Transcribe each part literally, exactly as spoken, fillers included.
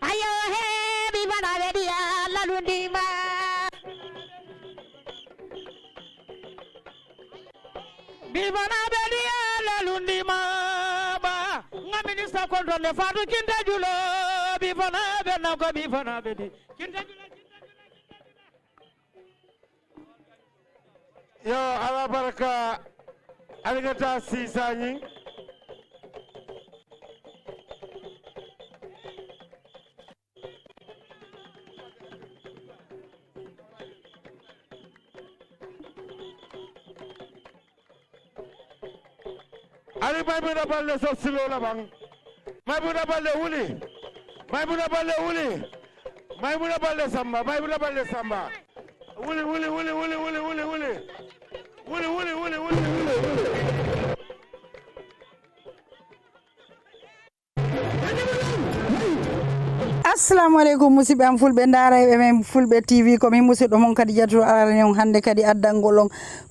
Ayo he, mi fana ɓe ɗi Allah lundima. Mi fana ɓe ɗi Allah lundima. Ba, nga ministre kontonne Fatou Kinta Julo. Mi fana ɓe nako, mi fana ɓe ɗi. Kinta Julo. Yo, alabarka, aligata sisañi. Ali, Maimouna Baldé sof silo laban. Maimouna Baldé wuli. Maimouna Baldé wuli. Maimouna Baldé samba, Maimouna Baldé samba. Wuli, wuli, wuli, wuli, wuli, wuli, wuli. Wuli, wuli, wuli, wuli, wuli, wuli. Assalamu aleykum, musidɓe am fulɓe, ndaarayɓe men Fulɓe T V, ko min musidɗo mon Kadijatu arani on hannde kadi addangol on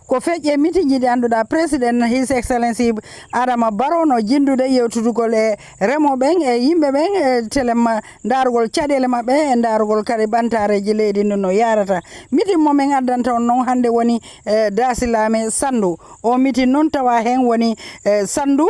ko feƴƴe mitinji ɗi annduɗaa Président His Excellency Adama Barrow no jinndude yewtudugol e remooɓe ɓen e yimɓe ɓen e telema ndaarugol caɗeele maɓɓe e ndaarugol kadi ɓantaareeji leydi ndin no yaarata. Mitin mo min addanta on non hannde woni e Daasi Laame Sanndu. O mitin non tawa heen woni e Sanndu,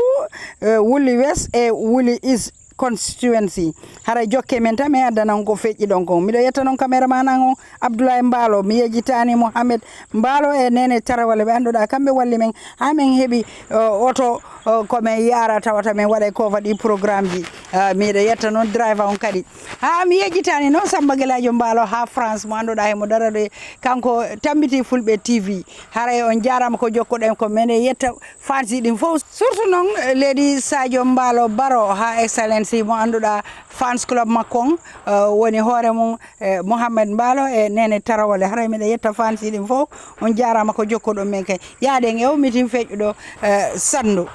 e Wuli West e Wuli East constituency. Haray jokke men tan mi addana on ko feƴƴi ɗon kon. Miɗo yetta noon caméraman an on Abdoulaye Mbaalo, mi yejjitaani Mohamed Mbaalo e Nene Tarawale, ɓe annduɗaa kamɓe walli men haa min heɓi e oto e ko min yaara tawata min waɗa e cover ɗi programme ji. E, miɗo yetta noon driver on kadi. Haa mi yejjitaani noon Samba Gelaajo Mbaalo haa France mo annduɗaa himo dara ɗo, kanko tambitii Fulɓe T V. Haray on jaaraama ko jokkoɗen ko, miɗo yetta fans ji ɗin fof. Surtout noon e leydi Sadio Mbaalo Barrow haa Excellency mo annduɗaa fans club makko on e woni hoore mum e Mohamed Mbaalo e Nene Tarawale. Haray miɗo yetta fans ji ɗin fof, on jaaraama ko jokkoɗon men kay. Yaaɗen e o mitin feƴƴuɗo e Sanndu.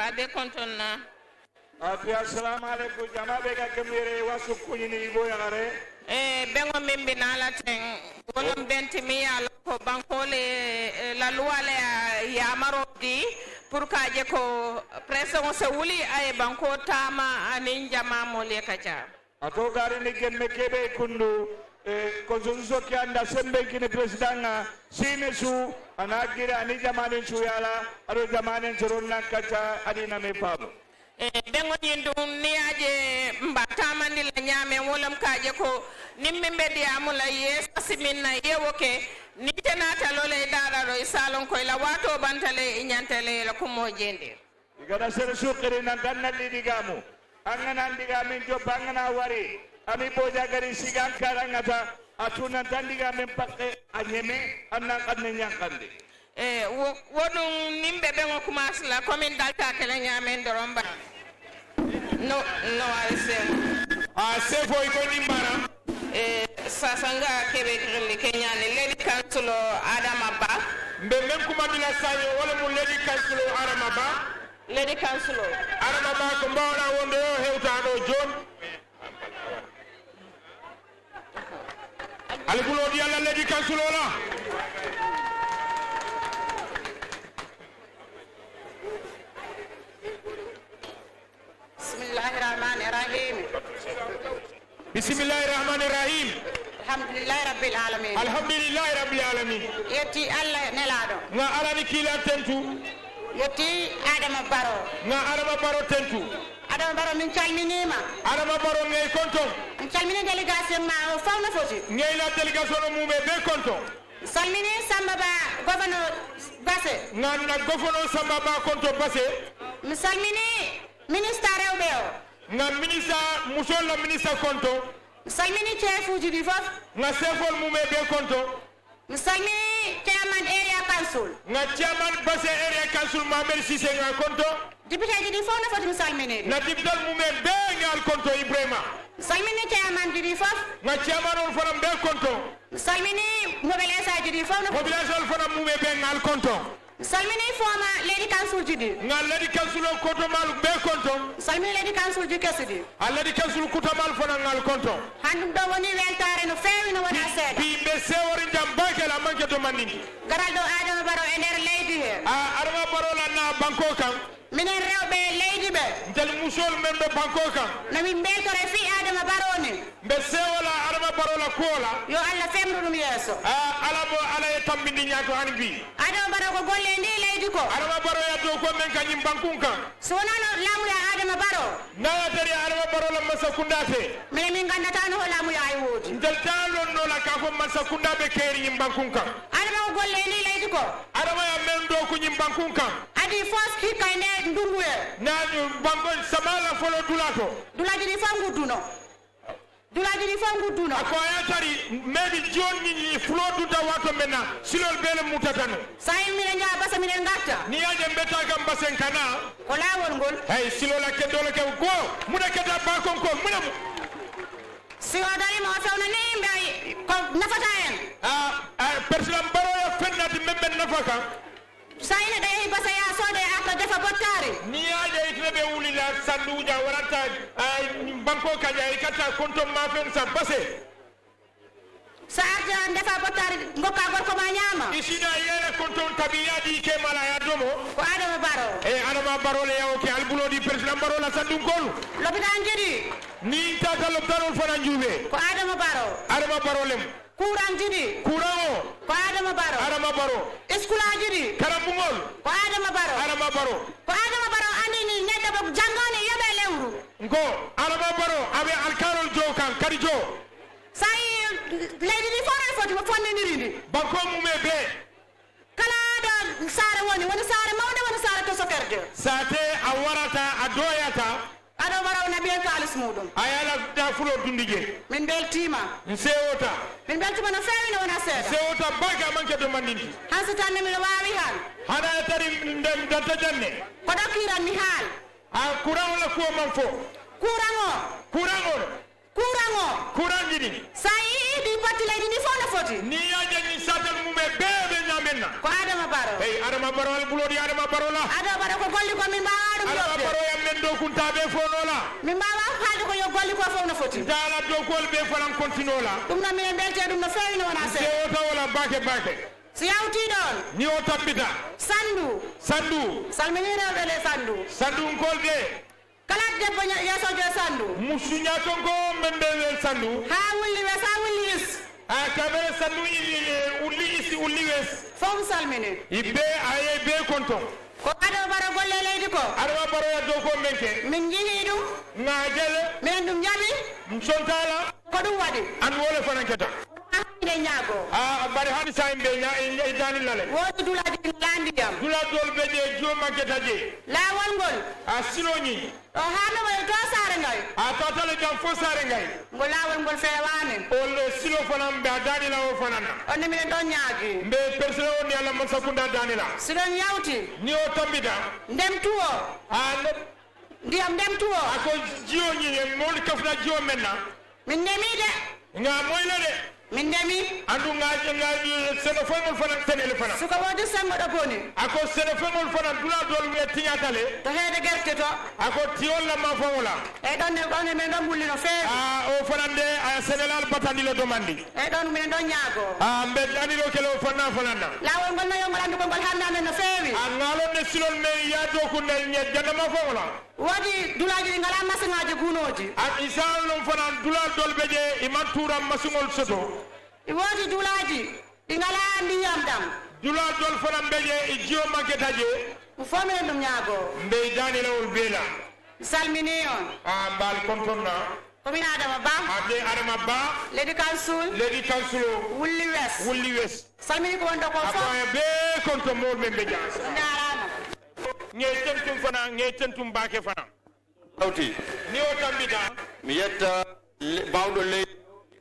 Abe kontonna. Ati assalamu alaikum. Jama be ka kemire wasu kunyini ibo yagare. E bengo mimbi nala ten. Wolom benti mi yala ko bankole, eh, la loi le a yamaro di pour ka je ko president se wuli ay banko tama anin jama mole kaja. A to gari ni gemme kebe kundu, eh, konsensus ke anda sembe kini president nga sine su anagire ani jamanin su yala ado jamanin soron nan kaca adi na me famu. E bengo nyindun ni aje mba tamandi la nyame wolom kaje ko nimmi mbedi amula ye sasimin na ye woke ni tenata lole dara ro isalon ko ila wato bantale inyantale la kumo jende. I gada sere sukiri nan tan na lidigamu. An gana an digamin joppa, an gana wari. Ami boja gari sigan karangata. A tunan tan digamin pakke a nyeme an nan kan ne nyankande. E wo wo ɗum nimɓe ɓen o kumasla komin dalta kele ñamen doron ba. No no wari sen. A sefo iko nimbara. E sasanga kebe grili kenyani lady council Adama Ba. Mbe men kuma bila sayo wala mu lady council Adama Ba. Lady council Adama Ba ko mbawɗa wonde o hewtaɗo jon. Alikulo di Allah lady council la. Bismillahir Rahmanir Rahim. Bismillahir Rahmanir Rahim. Alhamdulillahi Rabbil Alamin. Alhamdulillahi Rabbil Alamin. Yetti Allah nelaɗo. Nga alani kila tentu. Yetti Adama Baro. Nga Adama Baro tentu. Adama Baro min calminima. Adama Baro ngay konton. Min calmini délégation ma o fawna foti. Ngay la délégation o mume be konton. Salmini Samba Ba gouverneur Basse. Nga na gouverneur Samba Ba konto Basse. Mi salmini ministre rewɓe o. Nga ministre musol la ministre konto. Mi salmini chef uji ɗi fof. Nga chefol mume be konto. Mi salmini chairman area council. Nga chairman Basse area council Mohamed Cissé nga konto. Député ji ɗi fof no foti mi salmini. Na député mume be ngal konto Ibrahima. Mi salmini chairman ji ɗi fof. Nga chairman on fana be konto. Mi salmini mobilisation ji ɗi fof no. Mobilisation fana mume be ngal konto. Mi salmini former lady council ji ɗi. Nga lady council o koto malu be konto. Mi salmini lady council ji kesi ɗi. A lady council kuta malu fana ngal konto. Hanndum ɗo woni weltaare no feewi no wona seeɗa. Bi be sewori jam bakel a manke to mandinki. Garal ɗo Adama Baro e nder leydi he. A Adama Baro la na banko kan. Minen rewɓe leydi ɓe. Ntel musol men ɓe banko kan. No min mbeltore fii Adama Baro ni. Mbe sewola Adama Baro la kuwola. Yo Allah femru ɗum yeeso. A Ala mo Ala e tambindi ñaato han bi. Adama Baro ko golle ndi leydi ko. Adama Baro ya do ko men ka ñim bankun kan. So wonano laamuya Adama Baro. Naya tari Adama Baro la masa kundate. Minen min nganndataa no laamuya ay woodi. Ntel talon no la ka ko masa kunda be keri ñim bankun kan. Adama ko golle ndi leydi ko. Adama ya men do ko ñim bankun kan. Adi fof hikka e nder ndungu he. Nañu banko samala folo dulato. Dulaji ɗi fof ngudduno. Dulaji ɗi fof ngudduno. A ko a yaltari meɗi jonni fulo dunta wato menna silol bele mutatano. Sa yimɓe ne njaha basa minen ngarta. Ni yaje mbeta kam basen kana. Ko laawol ngol. Hey silola keddola ke go muna kedda bakon ko muna mu. Si o darima o fewnani yimɓe ko nafata en. A a président Baro ya fennati membe nafaka. Sa ina ɗa yehi basa ya sooda e arta defa bottaari. Ni yaje itna be wulila sanduja warata a banko kaja ikata konto mafen sa base. Sa arta defa bottaari ngokka gorko ma ñaama. Isina yele konto tabiya di ke mala ya domo. Ko Adama Baro. E Adama Baro le yawo ke albulo di président Baro la sandun kolu. Lopitaan jiɗi. Ni tata lopitaan fana njube. Ko Adama Baro. Adama Baro lem. Kuran jiɗi. Kuran o. Ko Adama Baro. Adama Baro. Iskulaji ɗi. Karambugol. Ko Adama Baro. Adama Baro. Ko Adama Baro andini neɗɗo mo jangani yoɓe lewru. Ngo Adama Baro aɓe alkarol jo kan kadi jo. Sa yi leydi ndi fof no foti mo fonnidiri ndi. Banko mume be. Kala ɗo saare woni, woni saare mawnde, woni saare tosokerde. Sate a warata a doyata. Adama Baro na ɓiyen kaalis muɗum. A yala da fulo dundije. Min beltima. Nsewota. Min beltima no feewi no wona seeɗa. Nsewota baka manke to mandinti. Hansi tan ne miɗo waawi haal. Hana e tari ndem danta janne. Ko ɗo kiran mi haal. A kuran la kuwa man fo. Kuran o. Kuran o. Kuran o. Kuran jini. Sa yii ɗi patti leydi ndi fof no foti. Ni ya janni satal mume bebe nyame Ko Adama Baro. Hey, Adama Baro, al bulodi Adama Baro la. Adama Baro ko golli ko min mbawa ɗum Adama yobde. Baro yam men dow kunta be fono la. Min mbawa haalde ko yo golli ko fof no foti. Dala dow kol be falan kontino la. Ɗum noon minen mbelti e ɗum no feewi no wona seeɗa. Se o tawo la bake bake. Si yawti ɗon. Ni o tabbita. Sandu. Sandu. Salmini rewɓe le Sandu. Sandu ngol de. Kala debbo nya-, yeesojo e Sandu. Musu nyatongo men be le Sandu. Ha wulli wes, ha wulli is. A kamere Sandu ili, e, ulli isi, ulli wes. Fof salmini. Ibe aye be konton. Ko Adama Baro golle leydi ko. Adama Baro ya dow ko menke. Min njihi ɗum. Nga jele. Min ɗum jaɓi. Msontala. Ko ɗum waɗi. An wole fananketa. Hande ñaago. A bari hani sa imbe nya, e, e dani lale. Woodi dulaji ɗi ngalaa ndiyam. Dula dol be je jo manketa je. Laawol ngol. A siloni. O haano wayi to saare ngay. A tatale jam fo saare ngay. Ngo laawol ngol feewaani. O le silo fanam be a dani lawo fanana. On ne miɗen ɗon ñaagi. Mbe persero ni ala masakunda dani la. Si ɗon yawti. Ni o tambida. Ndem tuwo. A ne Ndiyam ndem tuwo. Ako jiyo ñi, e mawɗi kafna jiyo men na. Min ndemi de. Nga moyla de. Min ndemi. Andu nga, nga seno foymol fana, senele fana. Suka woodi sengo ɗo boni. Ako seno foymol fana, dula dol we tiñatale. To heede gerte to. Ako tiwol la ma fawola. E ɗon ne, ɗon ne men ɗon wulli no feewi. A, o fana de, a senelal batandi le domandi. E ɗon men ɗon ñaago. A, mbe dani lo kele o fana fana na. Laawol ngol no yongol andu ko ngol hannde amen no feewi. A ngalon ne silol men ya doku ne ñe jandama fawola. Woodi dulaaji ɗi ngalaa masiŋaaji gunooji. Ak isal non fana dula dol be je, i man tura masiŋol soto. Woodi dulaaji ɗi ngalaa ndiyam ɗam. Dula dol fana be je, i jiyo manketa je. Ɗum fof minen ɗum ñaagoo. Mbe dani lawol bela. Mi salminii on. A mbal kontonna. Ko min Adama Ba. Ade Adama Ba. Leydi Kansul. Leydi Kansulo. Wulli Wes. Wulli Wes. Salmini ko wonɗo ko fof. Akoye be konto mol men be jasa. Ndarama. Nge tentum fana, nge tentum bake fana. Hawti. Ni o tambita. Mi yetta le-, mawɗo leydi,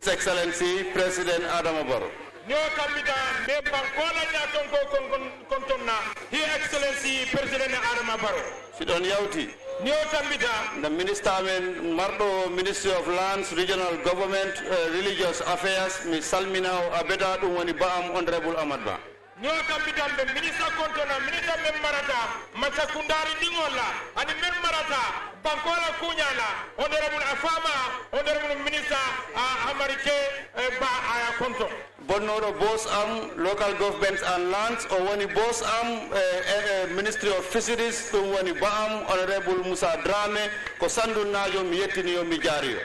His Excellency President Adama Barrow. Ni o tambita, mbe bankola nya ton ko kon, kon, kon tonna. His Excellency President Adama Barrow. Si ɗon yawti. Ni o tambita. Nde minista men marɗo Ministry of Lands, Regional Government, eh, Religious Affairs, mi salmina o abeta, ɗum woni ba am Honorable Amat Ba. Ni o tambitan ɓe minista kontona, minista men marata, macca kundari ɗiŋol la, ani men marata, bankola kuñala, Honorable Afama, Honorable Minister, a, Amarike, eh, ba aya konto. Bonnooɗo boss am, Local Governments and Lands, o woni boss am, eh, eh, eh, Ministry of Fisheries, ɗum woni ba am, Honorable Moussa Dramé, ko Sandunnaajo, mi yettini yo, mi jaari yo.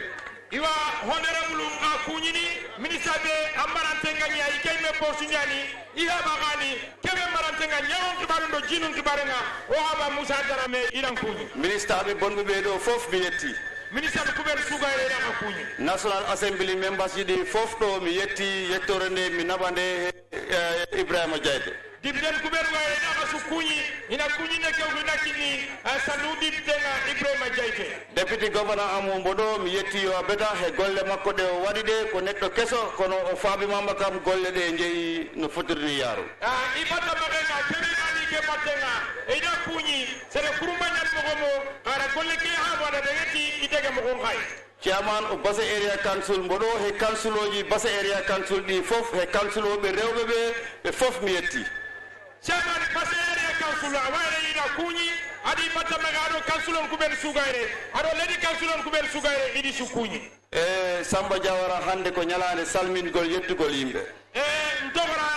Iwa, Honorable, a kuñini, ministre be ambarantenga ñi, ay kay me boss ñani, i haba gani, kebe marantenga ñawon kibaru ndo jinun kibarenga, o haba Moussa Dramé iran kuñi. Ministre be bonɓe ɓe ɗo fof mi yetti. Ministre be kuɓen sugayre iran a kuñi. National Assembly members ji ɗi fof ɗo mi yetti, yettore nde mi naɓa nde, eh, Ibrahima Diaité. Dibden kuɓen wayre iran a su kuñi, ina kuñi ne kew ina kiñi, eh, Sandu dibdenga Ibrahima Diaité. Deputy Governor am wonɓe ɗo, mi yetti yo a beta he golle makko ɗe o waɗi ɗe, ko neɗɗo keso, kono o faabimama kam golle ɗe jeeyi no fotiri ni yaaro. Ah, i batta maɓɓe nga, kebe ani ke batte nga, e ina kuñi, sere kurumba ñan mogo mo, kara golle ke ha waɗa de yetti, i tege mogo ngai. Chairman of Basse Area Council, mboɗo he counciloji Basse Area Council ɗi fof, he counciloɓe rewɓe ɓe, ɓe fof mi yetti. Chairman Basse Area Council, a wayre ina kuñi, adi batta maga aɗo council on kuɓen sugayre, aɗo leydi council on kuɓen sugayre, iɗi su kuñi. E Samba Diawara, hannde ko ñalaande salmingol, yettugol yimɓe. E ntogora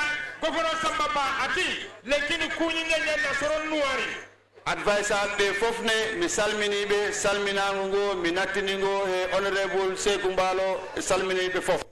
goforo Samba Ba ati, lenkini kuñi nde ñanna soron nuwari. Advisor ɓe fof ne, mi salminii ɓe, salminaango ngo, mi nattini ngo he Honorable Seeku Mbaalo, salminii ɓe fof.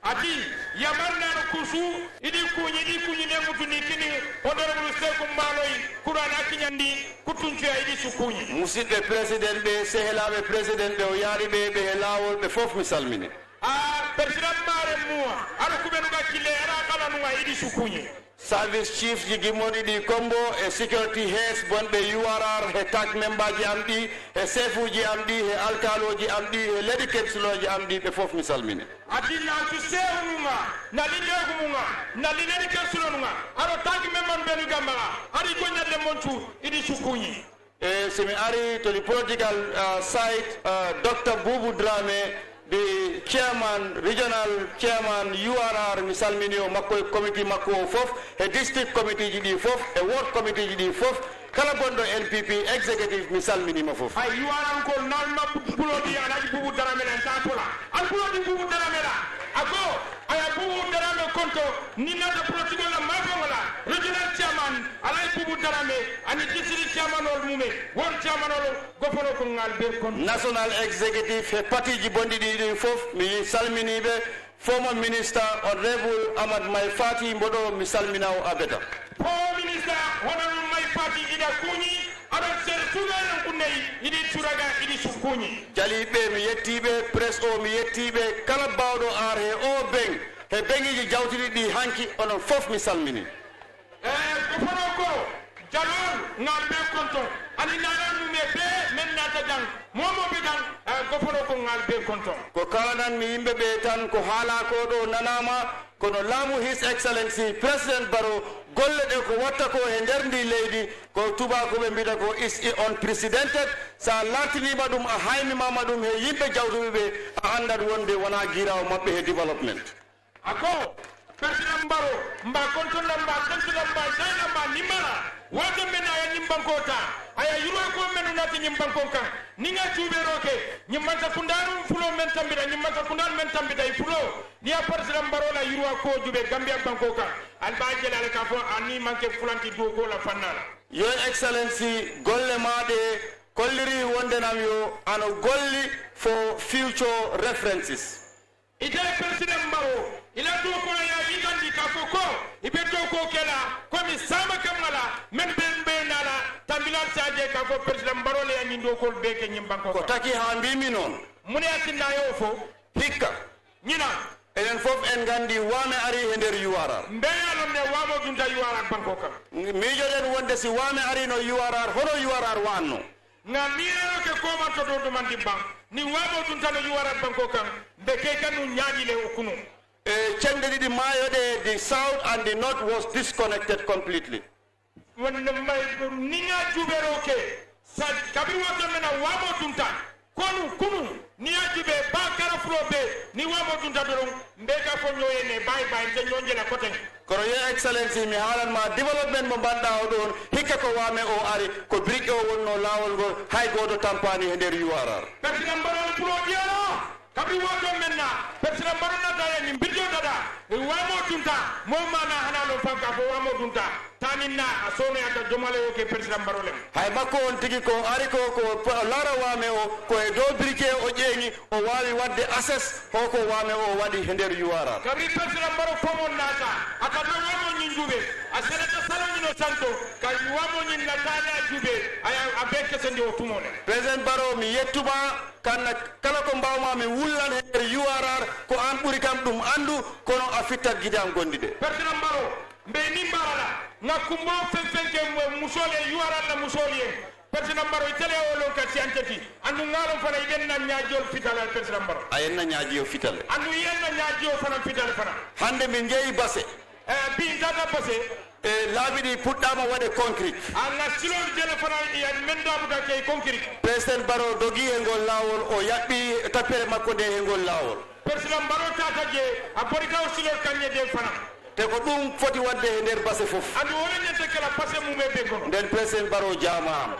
Ati, yamar nano kusu, iɗi kuñi, iɗi kuñi ne mutuni kini Honorable Seeku Mbaaloy, Kuraan a kiñandi, kutuncuya iɗi su kuñi. Musidɓe President ɓe, sehelaaɓe President ɓe, o yaari ɓe, ɓe he laawol, ɓe fof mi salmini. A President Bare Muwa, aɗa kuɓenuga kille, aɗa kalanuga iɗi su kuñi. Service chief ji gimmorɗi ɗi Kombo e security heads bonɓe U R R he tak membaji am ɗi, he sefuji am ɗi, he alkaloji am ɗi, he leydi councilooji am ɗi, ɓe fof mi salmini. Ati na tu sehunuga, na lindegumunga, na linedi councilonunga, aɗo tak memban benu gambara, aɗi goññalle moncu, iɗi su kuñi. E so mi ari to the political, uh, side, uh, Doctor Boubou Dramé, The chairman, regional chairman U R R, mi salmini o, makko e committee makko o fof, e district committee ji ɗi fof, e ward committee ji ɗi fof, kala gonɗo N P P executive, mi salminima fof. Ay, U R R ko nalma Pulodi Alhaji Bubu Darame la, ta Pula. An Pulodi Bubu Darame la. Ako, aya Bubu Darame konto, ni nata political la mafo la, regional chairman, Alhaji Bubu Darame, ani district chairman ol mume, ward chairman ol, Gofono ko ngal be kon. National Executive he patiji bonɗi ɗi ɗin fof, mi salminiɓe. Former Minister Honorable Ahmad Mai Fati mboɗo, mi salmina o abeta. Former Minister Honorable Mai Fati, iɗa kuñi, aɗa ser suga en kunney, iɗi suraga, iɗi sukkuñi. Jaliɓe, mi yettiɓe, presse o, mi yettiɓe, kala bawɗo ar he o beng, he bengiji jawtuɗi ɗi hanki, onon fof mi salmini. E, ko fono ko jalol ngal be konton. Ani nanan mum e be men nata jang. Momo be jang, e, ko fono ko ngal be konton. Ko kalanan mi yimɓe ɓe tan ko haala ko ɗo nanama, kono laamu His Excellency President Barrow golle ɗe ko watta ko e nder ndi leydi, ko tubako ɓe mbita ko is unprecedented. Sa lartinima ɗum, a haymimama ɗum he yimɓe jawtuɓe ɓe, a andat wonde wona girawo maɓɓe he development. Ako, President Barrow, mba kontonda, mba tentuda, mba jayda, mba nimmara. Woto men aya ñim banko ta, aya yuro ko men nati ñim banko kan. Ninga jube roke, ñim mansa kundanu fulo men tambita, ñim mansa kundanu men tambita i fulo. Niya President Barrow la yuro ko jube Gambia banko kan. Alba jela le ka fo ani manke fulanti do ko la fannala. Your Excellency, golle maɗe kolliri wonde nam yo ano golli for future references. Ite President Barrow, ila to kono ya yitandi ka fo ko, ibe to ko kela, komi sama kamala, men ben be nala, tambilal saje ka fo President Barrow le ya ñindo kol be ke ñim banko. Ko taki ha mbimi non. Mune atinda yo fo. Hikka. Ñina. Enen fof en nganndi Wame ari he nder U R R. Mbeya lom ne Wamo dunta U R R banko kan. Miijoɗen wonde si Wame arino U R R, hono U R R wanno? Nga miirano ke komanto ɗo ɗumandi ban, ni Wamo duntano U R R banko kan, mbe ke kanu ñaaɗi le o kunu. E ceŋɗe ɗiɗi maayo ɗe, the south and the north was disconnected completely. Wonde may ni nga jubero ke, sa kabiri woto mena Wamo dunta, konu kunu, ni ya jube ba kara fulo be, ni Wamo dunta doron, mbe ka fo ñoye ne, bay bay, nte ñonje la koten. Kono Your Excellency, mi haalan ma development mo mbaɗɗa o ɗon, hikka ko Wame o ari, ko brique o wonno laawol ngol, hay gooto tampaani he nder U R R. President Barrow Pulo Diallo, kabri woto menna, President Barrow nata ya ñim birjo dada, e Wamo dunta, mo mana hana lo fanka fo Wamo dunta, taninna, a sono ya ka jomale o ke President Barrow lem. Hay makko on tigi ko ari ko, ko p-, laara Wame o, ko e dow brique o ƴeeŋi, o waawi waɗde access, hoko Wame o waɗi he nder U R R. Kabri President Barrow fomon nata, a ka dow Wamo ñin jube, a senata salo ñino santo, ka Wamo ñin na tane a jube, a ya, a be kesendi o tumone. President Barrow, mi yettuma, kan kala ko mbawma mi wullan he nder U R R, ko an ɓuri kam ɗum andu, kono a fittat gide am gonɗi ɗe. President Barrow, mbe ni mbarala, nga kumbo fen fen ke mo-, musole U R R la musoli en. President Barrow, itele o lon ka siyanceti, andu ngalon fana iɗen na ñaajol fitala President Barrow. A en na ñaaji o fitale. Andu iɗen na ñaaji o fana fitale fana. Hande min jeeyi Basse. Eh, bi tata Basse. E laabi ɗi puɗɗama waɗe concrete. A nga silol jele fana ya men dabuta ke concrete. President Barrow dogi he ngol laawol, o yaɓɓi tappere makko nde he ngol laawol. President Barrow tata je, a bori ka o silol kanye de fana. Te ko ɗum foti waɗde he nder Basse fof. Andu wona ñente kala Basse mum e be kono. Nden President Barrow jaamaama.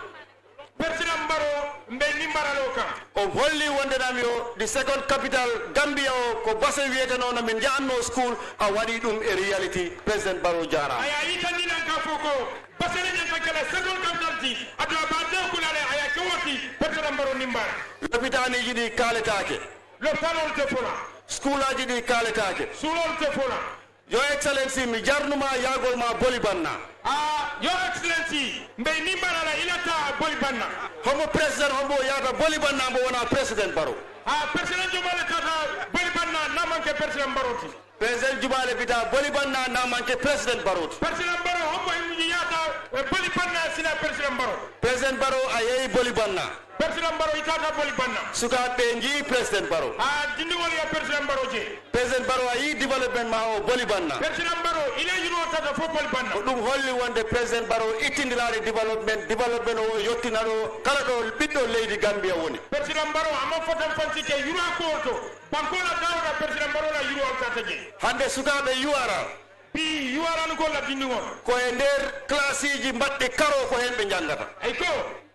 President Barrow mbe ni mbaralo kan. O holli wonde nam yo the second capital Gambia o ko Basse wiyeteno no min jahanno school, a waɗi ɗum e reality. President Barrow jaaraama. Aya yitani nan ka fo ko Basse ne ñanta kala second capital ti, ado a ba de kulale aya kewoti President Barrow nimbara. Lopitaaniji ɗi kaaletaake. Lopitanol te fola. School aji ɗi kaaletaake. Sulol te fola. Your Excellency, mi jarnuma yaagol ma Boli Banna. Ah, Your Excellency, mbe ni mbarala ilata Boli Banna. Homo President hombo yata Boli Banna mbo wona President Barrow. Ah, President Jomale tata Boli Banna na manke President Barrow ti. President Jumale bita Boli Banna na manke President Barrow ti. President Barrow hombo imji yata E Boli Banna sina Président Barrow. Président Barrow a yehi Boli Banna. Président Barrow i taata Boli Banna. Sukaaɓe ɓe njii Président Barrow. A dindigol ya Président Barrow je. Président Barrow a yii développement ma o Boli Banna. Président Barrow i la yiro tata fo Boli Banna. Ko ɗum holli wonde Président Barrow ittindiraade développement, développement o yottina ɗo kala ɗo ɓiɗɗo leydi Gambia woni. Président Barrow ama fotan fansi ke yiro ko to. Banko la dawda Président Barrow la yiro tata je. Hannde sukaaɓe U R R. Ɓii yuwarani ko laddindiŋol. Ko e nder classe-iiji mbaɗɗi karo ko heen ɓe njanngata. Ay ko,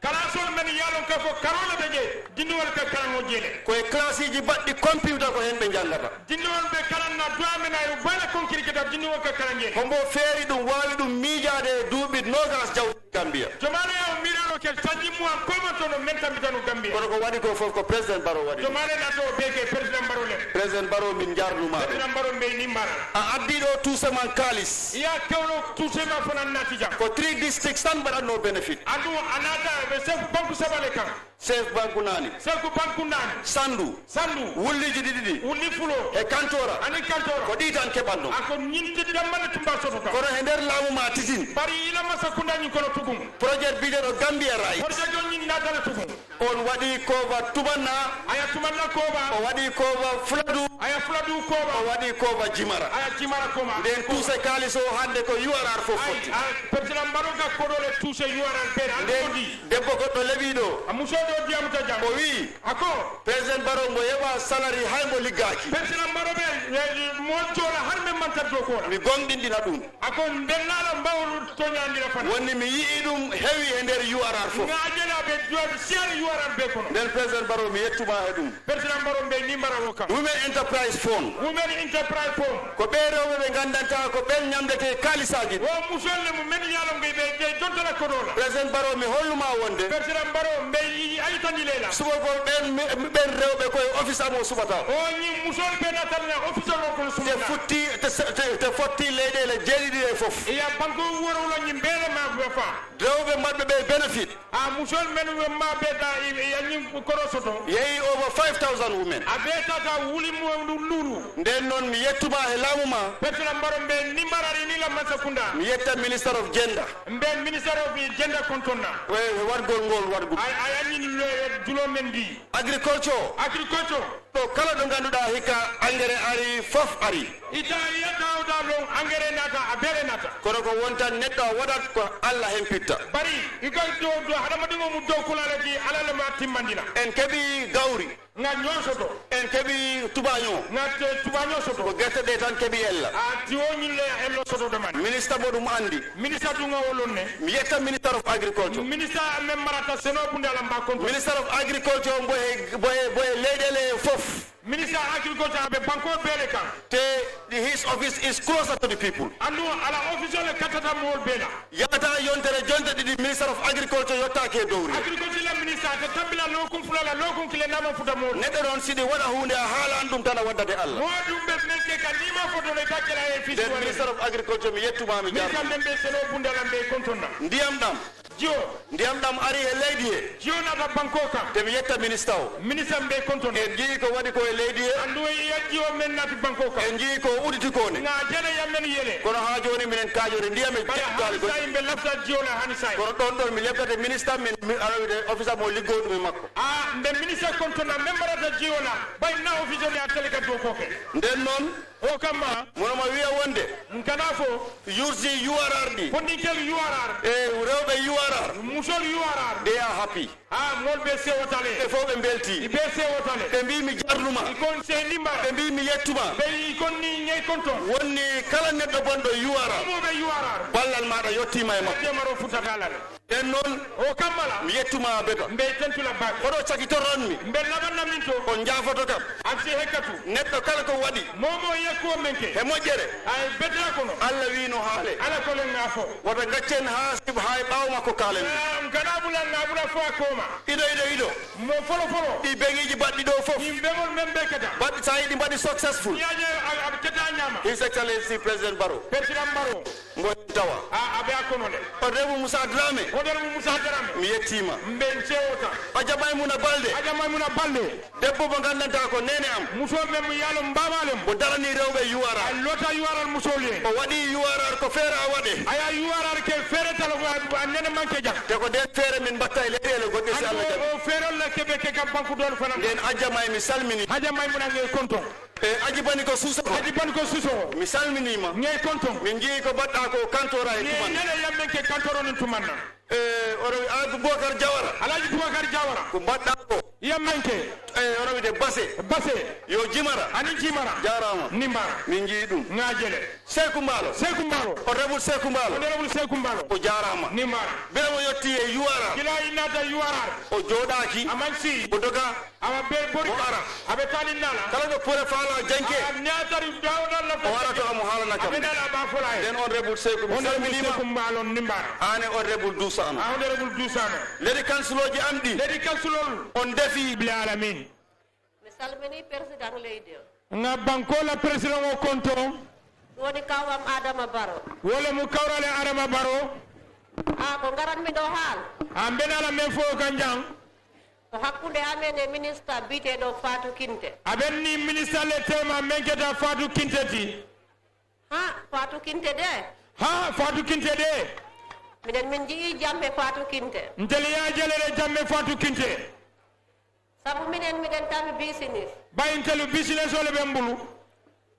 kalaasol men yaalon ka ko karole ɓe je, dindiwol ka karaŋo jele. Ko e classe-iiji mbaɗɗi computer ko heen ɓe njanngata. Dindiwol ɓe kalanna duwa men ay bala konkiri keta dindiwol ka karaŋ jele. Hombo feeri ɗum, waawi ɗum miijaade e duuɓi noogas jawdi Gambia. Jomaale ya o miirano ke sanji mu an koma tono men tambitano Gambia. Kono ko waɗi ko fof ko Président Barrow waɗi. Jomaale na to be ke Président Barrow le. Président Barrow min njarnuma ɗum. Président Barrow mbe ni mbara. A addi ɗo tuuse man kaalis. Ya kewlo tuuse ma fana nati jam. Ko three districts tan mbaɗatno benefit. Adu anata be chef banque sabale kan. Chef banque naani. Chef banque naani. Sandu. Sandu. Wulliiji ɗiɗi ɗi. Wulli fulo. E kantora. Ani kantora. Ko ɗi tan keɓatno. Ako ñinti dambale tumba soto kan. Kono e nder laamu ma titin. Bari ila masa kunda ñin kono tugum. Projet biyeteeɗo Gambia Right. Projet on ñin natala tugum. On waɗi kooba tumanna. Aya tumanna kooba. O waɗi kooba fuladu. Aya fuladu kooba. O waɗi kooba jimara. Aya jimara koma. Nden tuuse kaalis o hannde ko U R R fof fotti. A Président Barrow ga koɗole tuuse U R R ɓe. Nden debbo goɗɗo leɓiɗo. A muso ɗo diyamuta jam. O wi. Ako. Président Barrow mo heɓa salary hay mo liggaaki. Président Barrow ɓe mo joola har men mantat do kola. Mi gonɗinɗina ɗum. Ako mbellala mbawru toñandira fana. Wonni mi yi'i ɗum hewi e nder U R R fof. Ngajela ɓe jooɗi seeɗa U R R ɓe kono. Nden Président Barrow mi yettuma e ɗum. Président Barrow mbe ni mbara o kam. Women Enterprise Fund. Women Enterprise Fund. Ko ɓe rewɓe ɓe ngandanta ko ɓen ñamdete kaalisaaji. O musolle mo men yaalon ɓe ɓe jontala koɗola. Président Barrow mi holluma wonde. Président Barrow mbe ayitandi lela. Subagol ɓen mi- ɓen rewɓe koye office am o suɓata. O ñi musol ɓe natalna office o kono Te suɓata. Futti te, se- te, te fotti leyɗeele jeeɗiɗi e fof. Iya banko woro wala ñi mbele ma fa. Rewɓe maɓɓe ɓe benefit. A musol men ma ɓe da i- i- ñi koro soto. Yehi over five thousand women. A ɓe tata wuli mo lulu. Nden noon mi yettuma e laamu ma. Président Barrow mbe ni mbarari ni la masa kunda. Mi yetta Minister of Gender. Mbe Minister of Gender kontonna. E wargol ngol wargol. Ay ay anni le julo men bi. Agriculture. Agriculture. Ɗo kala ɗo ngannduɗaa hikka engrais ari fof ari. Ita iya tawda lon engrais nata a bere nata. Kono ko wontan neɗɗo a waɗat ko Allah hempitta. Bari i koy do do hadama ɗimo mu dow kulala ji alala ma timmandina. En keɓi gawri. Nga ñoo soto. En keɓi tubaño. Nga te tubaño soto. Ko gerte ɗe tan keɓi ella. A tiwo ñille ello soto de man. Minista mo ɗum anndi. Minista du nga wolon ne. Mi yetta Minister of Agriculture. Minista men marata seno bunde ala mba konto. Minister of Agriculture mbo e mbo e mbo e leyɗele fof. Minista agriculture ɓe banko beele kan. Te his office is closer to the people. Andu ala official katata mol beela. Yata yontere jonte ɗiɗi Minister of Agriculture yottaake e dowri. Agriculture la ministre te tambila lokun fulala lokun kile nama futa mol. Neɗɗo noon siɗi waɗa huunde a haalan ɗum tan a waddate Allah. Mo ɗum ɓe men ke ka nima foto ne ka kela e fisi. Nden Minister of Agriculture mi yettuma mi jarno. Ministre men ɓe seno bundala ɓe kontonna. Ndiyam ɗam. Jiyo. Ndiyam ɗam ari e leydi he. Jiyo nata banko kan. Te mi yetta minista o. Minista mbe konton. En njii ko waɗi ko e leydi he. Andu e jiyo men nati banko kan. En njii ko uditi ko ne. Nga jele ya men yele. Kono haa jooni minen kaajori ndiyam e baya jeɗɗaali hani goɗɗi. Sai mbe lafta jiyo la hani sai. Kono ɗon ɗon mi lebtate minista min mi arawide ofisa mo liggo ɗum e makko. A mbe minista konton na men mbarata jiyo la. Bay na ofisa ni a tele ka dow koke. Nden noon. O kamma. Mono ma wiya wonde. Nkana fo. Yursi U R R ɗi. Fondinkel U R R. E rewɓe U R R. Musol U R R. They are happy. Ha mol be sewotale. Ɓe fof ɓe mbelti. Be sewotale. Ɓe mbi mi jarnuma. Ikon se limbara. Ɓe mbi mi yettuma. Be ikon ni ñey konton. Wonni kala neɗɗo bonɗo U R R. Mo be U R R. Ballal maɗa yottima e makko. Temaro futatalal. Nden noon, o kammala, mi yettuma beta. Mbe tentula bak. Koɗo cakitoron mi. Mbe labanna min to. On jaafoto kam. Aksi hekkatu. Neɗɗo kala ko waɗi. Momo yekko men ke. He moƴƴere. Ay betra kono. Allah wi no haale. Ala ko len ngafo. Wata gaccen haa sib haa e ɓaawo makko kaalen. Ngana bula ngabula fo a koma. Ido ido ido. Mo folo folo. Ɗi beŋiiji baɗɗi ɗo fof. Yimɓe mon men ɓe keta. Baɗɗi so a yiɗi mbaɗi successful. Ñaaje a a keta ñaama. His Excellency President Barrow. Président Barrow. Mbo heen tawa. A a ɓe a kono le. Honorable Moussa Dramé. Honorable Musa Darame. Mi yettiima. Mben sewota. Aja Maymuna Balde. Aja Maymuna Balde. Debbo mo nganndantaa ko neene am. Muso men mo yaalo mbaamaalem. Mo daranii rewɓe U R R. A lota U R R musoli en. O waɗi U R R ko feere a waɗe. Aya U R R ke feere talo a nene manke jam. Te ko nden feere min mbatta e leyɗeele goɗɗe si Alla jaɓi. O feerol la kebe ke kam banku doon fana. Nden Aja May mi salmini. Aja Maymuna ngey konton. E Aji Bani ko Suuso ko. Aji Bani ko Suuso. Mi salminiima. Ngey konton. Min njii ko mbaɗɗa ko kantora e tuman. Nene yammen ke kantoro nin tumanna. E, oɗo wi-, Alhaji Boubacar Diawara. Alhaji Boubacar Diawara. Ko mbaɗɗa ko? Yammanke. E, oɗo wiyde Base. Base. Yo Jimara. Ani Jimara. Jaaraama. Nimbara. Min njii ɗum. Ŋaajele. Seeku Mbaalo. Seeku Mbaalo. Honorable Seeku Mbaalo. Honorable Seeku Mbaalo. O jaaraama. Nimbara. Mbele mo yotti e U R R. Kila innata U R R. O jooɗaaki. Aman si. O doga. Awa ɓe bori. O ara. Aɓe tanin nala. Kala ɗo pure faala janke. A neatari dawdal la. O ara to amo haalana kam. Aɓe nala ba fola e. Nden on rebul Seeku mi salminiima. Seeku Mbaalo nimbara. Aan e on rebul Duusaano. A on rebul Duusaano. Leydi kansulooji am ɗi. Leydi kansulol. On ndefi. Bil alamin. Mi salmini président leydi o. Nga banko la président o konto. Woni kawam Adama Baro. Wole mu kawrale Adama Baro. A ko ngaran mi ɗo haal. A mbenala men fo kan jang. Ko hakkunde amen e minista biyeteeɗo Fatou Kinte. Aɓen ni minista le tema men keta Fatou Kinte ti. Ha, Fatou Kinte de. Ha, Fatou Kinte de. Minen min ji'i jamme Fatou Kinte. Ntel ya jalere jamme Fatou Kinte. Sabu minen miɗen tami business. Ɓay ntelu business ole ɓen mbulu.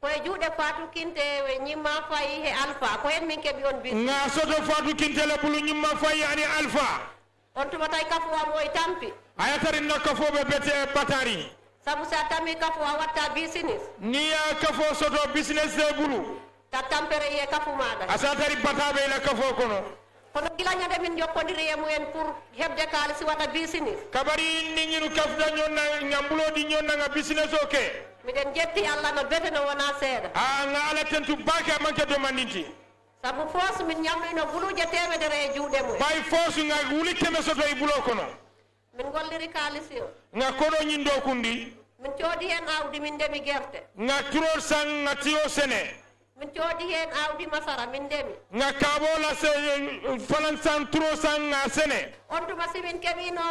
Ko e juuɗe Fatou Kinte e ñimma fayi he Alpha. Ko hen min keɓi on business. Nga soto Fatou Kinte le bulu ñimma fayi ani Alpha. On tuma tawi kafu am o e tampi. A yatari na kafooɓe bete batari. Sabu si a tami kafu a watta business. Ni ya kafo soto business de bulu. Ta tampere ye kafu maɗa. A sa tari bataɓe ila kafo kono. Kono gila ñande min jokkodiri e mumen pour heɓde kaalisi waɗa business. Kabari ni ñinu kafda ñonna ngam bulodi ñonna nga business o ke. Miɗen jetti Allah no bete no wona seeɗa. A nga ala tentu bake manke do mandinti. Sabu foos min ñamlino guluuje temedere e juuɗe mum. Ɓay foos nga wuli keme soto e bulo kono. Min golliri kaalisi o. Nga kono ñin do kundi. Min coodi heen awdi min ndemi gerte. Nga turol sang nga tiyo sene. Min coodi heen awdi masara min ndemi. Nga kabola se falan sang turo sang nga sene. On tuma si min keɓino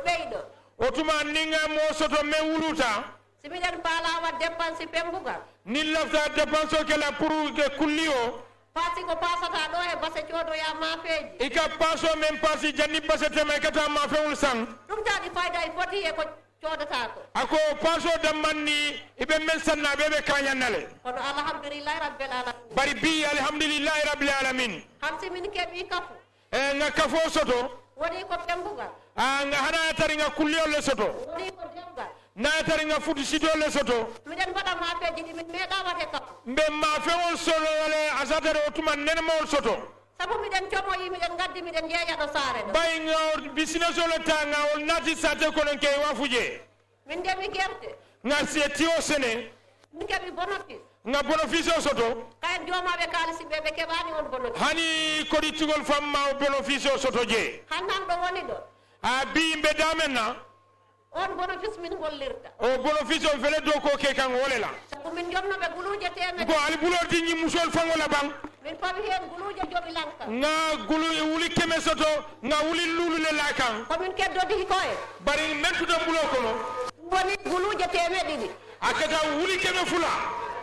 ɓeyɗo. O tuma ninga mo soto me wuluta. Si miɗen mbaalaa waɗ dépense pembugal. Nin lafta dépense o kela pour ke kulli o. Paasi ko paasata ɗo e base coodoya maafeeji. I ka paaso men paasi janni base tema i kata maafewol sang. Ɗum taɗi fayda e foti e ko coodata ko. A ko paaso dammanni iɓe men sanna ɓe ɓe kañannale. Kono alhamdulillahi rabbil alamin. Bari bi alhamdulillahi rabbil alamin. Hansi min keɓi kafu. E nga kafo soto. Woni ko pembugal. A nga hana tari nga kulliyol le soto. Woni ko demgal. Na tari nga futu sidol le soto. Miɗen mbaɗa maafeeji ɗi min meeɗa waɗ he kam. Mbe maafewol solo le asatare o tuma nenmawol soto. Sabu miɗen comoyi, miɗen ngaddi, miɗen yeeya ɗo saare ɗo. Bay nga o business o le ta nga o nati sate kono ke wafuje. Min ndemi gerte. Nga se tiyo sene. Min keɓi bonofis. Nga bonofis o soto. Kayen joomaaɓe kaalisi ɓe, ɓe keɓaani on bonofis. Hani kodi tugol famma o bonofis o soto je. Hannan ɗo woni ɗo. A bi mbe damen na. On bonofis min gollirta. O bonofis o fele do ko ke kan wolela. Sabu min jomno ɓe guluuje temedere. Ko ali bulordi ñi musol fangola bang. Min pawi heen guluuje joɓi lanka. Nga gulu e wuli keme soto, nga wuli lulu le la kan. Ko min keddodi ko e. Bari men tuta bulo kono. Woni guluuje teemeɗɗe ɗiɗi. A keta wuli keme fula.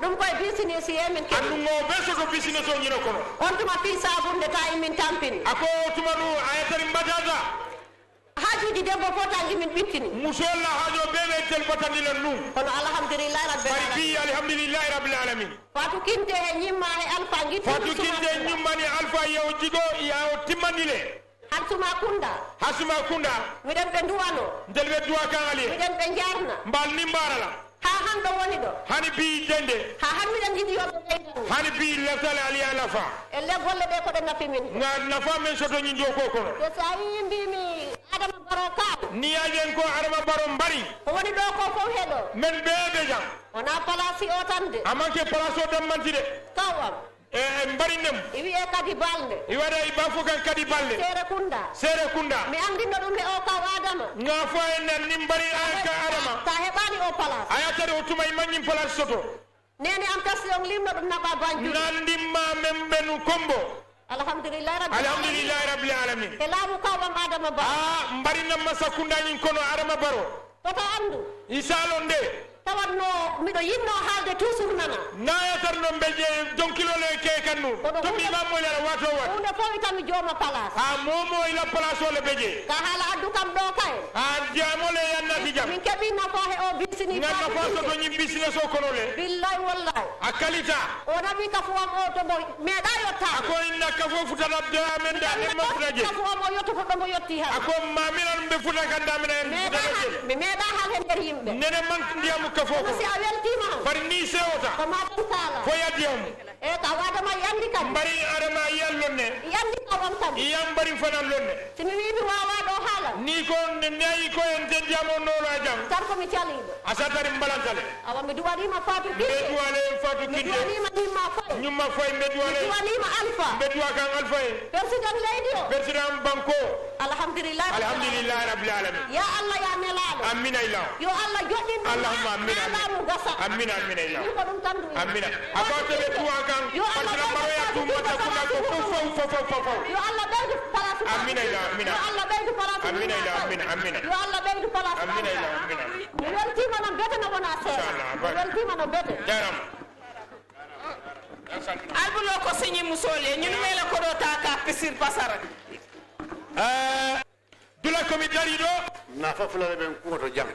Ɗum koye business ye min keɓi. Andu ngo be soto business o ñino kono. On tuma fii sabunde tawi min tampini. A ko tuma nu a yetari mbatata. Haajuuji debbo fof tangi min ɓittini. Musolla haajo be ɓe tel batani lan nu. Kono alhamdulillahi rabbil Bari alamin. Bi alhamdulillahi rabbil alamin. Fatou Kinte he ñimma he Alpha ngitti Fatou Kinte ñimmani Alpha yewo jigo yawo timmani le. Halsuma Kunda. Hasuma Kunda. Miɗen ɓe duwano. Ndel ɓe duwa kan ali. Miɗen ɓe jarna. Mbal ni mbarala. Ha han ɗo woni ɗo. Hani bi dende. Ha han miɗen yiɗi yo ɓe ɓeydan. Hani bi leftal ali alafa. E le golle ɗe ko ɗe nafi min. Nga nafa men soto ñin do ko kono. Te so a yi mbimi Adama Baro Kaal. Ni ajen ko Adama Baro mbari. Ko woni ɗo ko fof he ɗo. Men be be jam. Wona palasi o tan de. Amanke palaso dammanti de. Kaw am. E, e mbari nem. I wiye kadi balde. I waɗa i bafo kan kadi balde. Seere Kunda. Seere Kunda. Mi anndino ɗum e o kaw Adama. Nga fo en nan ni mbari an ka Adama. Ta heɓani o place. A yatare o tuma i mañin place soto. Nene am kasi on limno ɗum naɓa Banjul. Nandimma men ɓenu kombo. Alhamdulillahi rabbil alamin. Alhamdulillahi rabbil alamin. E laamu kawam Adama Ba. Ah, mbarinam ma sakkundañin kono Adama Baro. Tota anndu. Isalo nde. Tawanno miɗo yinno haalde toujours nana. Nayatar no mbe je donkilole ke kannu. Kono to mi hunde, mammo ila wato wat. Hunde fof itam mi jooma place. Ah, momo ila place ole beje. Ka haala addu kam ɗo kay. Ah, jamole yannati jam. Min keɓi nafa he o bisini. Ngan nafa to to nyi business o kono le. Billahi wallahi. A kalita. O nawi kafu am o to mbo meeɗa yottaade. A ko inna kafo futata da men da men ma futa je. Kafu am o yottoto ɗo mbo yotti heen. A ko maminan mbe futa kan da men en futa je. Mi meeɗa hal he nder yimɓe. Nene man ndiyamu kafo ko. Kono si a weltiima. Bari ni sewota. Ko ma tan kaala. Fo ya diyamu. E ka waɗa ma yandi kadi. Bari adama yallonne. Yandi ka won kadi. Yan bari fanan lonne. Si mi wii mi waawaa ɗo haala. Ni ko ne nayi ko en te ndiyamo nola jam. Tan ko mi caliiɗo. A satari mbalantale. Awa mi duwaniima Fatou Kinte. Mbe duwane Fatou Kinte. Mi duwaniima Nimma Faye. Nyumma Faye mbe duwane. Mi duwaniima Alpha. Mbe duwa kan Alpha e. Président leydi o. Président banko. Alhamdulillah. Alhamdulillah rabbil alamin. Ya Allah ya nelaaɗo. Amina ila. Yo Allah joɗɗin ɗum. Allahumma amina. Nelaaɗo gasa. Amina amina ila. Min ko ɗum tan duwi. Amina. A ko to ɓe duwa kan. Yo Allah ɓeydu place ɗum ɗum mata ko kuna ko fof fof fof fof fof. Yo Allah ɓeydu place ɗum. Amina ila amina. Yo Allah ɓeydu place ɗum. Amina ila amina amina. Yo Allah ɓeydu place ɗum. Amina ila amina. Mi weltiima no bete no wona seeɗa. Inchallah. Mi weltiima no bete. Jaram. Albulo ko siñi musole ñun mela ko ɗo ta ka pisir pasara. Eh, dula ko mi dari ɗo. Nafa fulare ɓen kuwoto jam.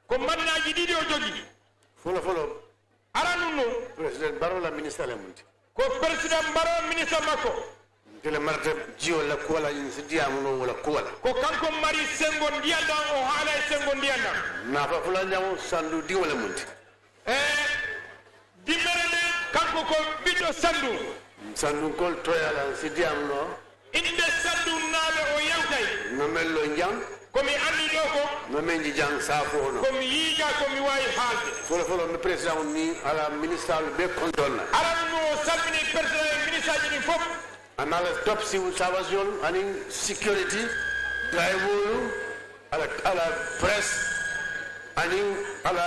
Ko mannaji ɗiɗi o jogi. Folo folo. Aranun no. Président Baro la ministre le munti. Ko président Baro ministre makko. Ntele marata jiyo la kuwala in si diyamu no wala kuwala. Ko kanko mari sengo ndiyan ɗan o haala e sengo ndiyan ɗan. Nafa fula ñawo sandu di wala munti. E dimmere nde kanko ko ɓiɗɗo sandu. Sandunkol toyala si diyamu no. Inde sandu naaɓe o yewtay. No men lo jang. Ko mi anndi ɗo ko. No men ji jang safo no. Ko mi yiija ko mi waawi haalde. Folo folo mi président on ni ala ministre be kontonna. Aran no salmini président e ministre ji ɗin fof. An ala top civil service on anin security, driver, ala, ala press, anin ala,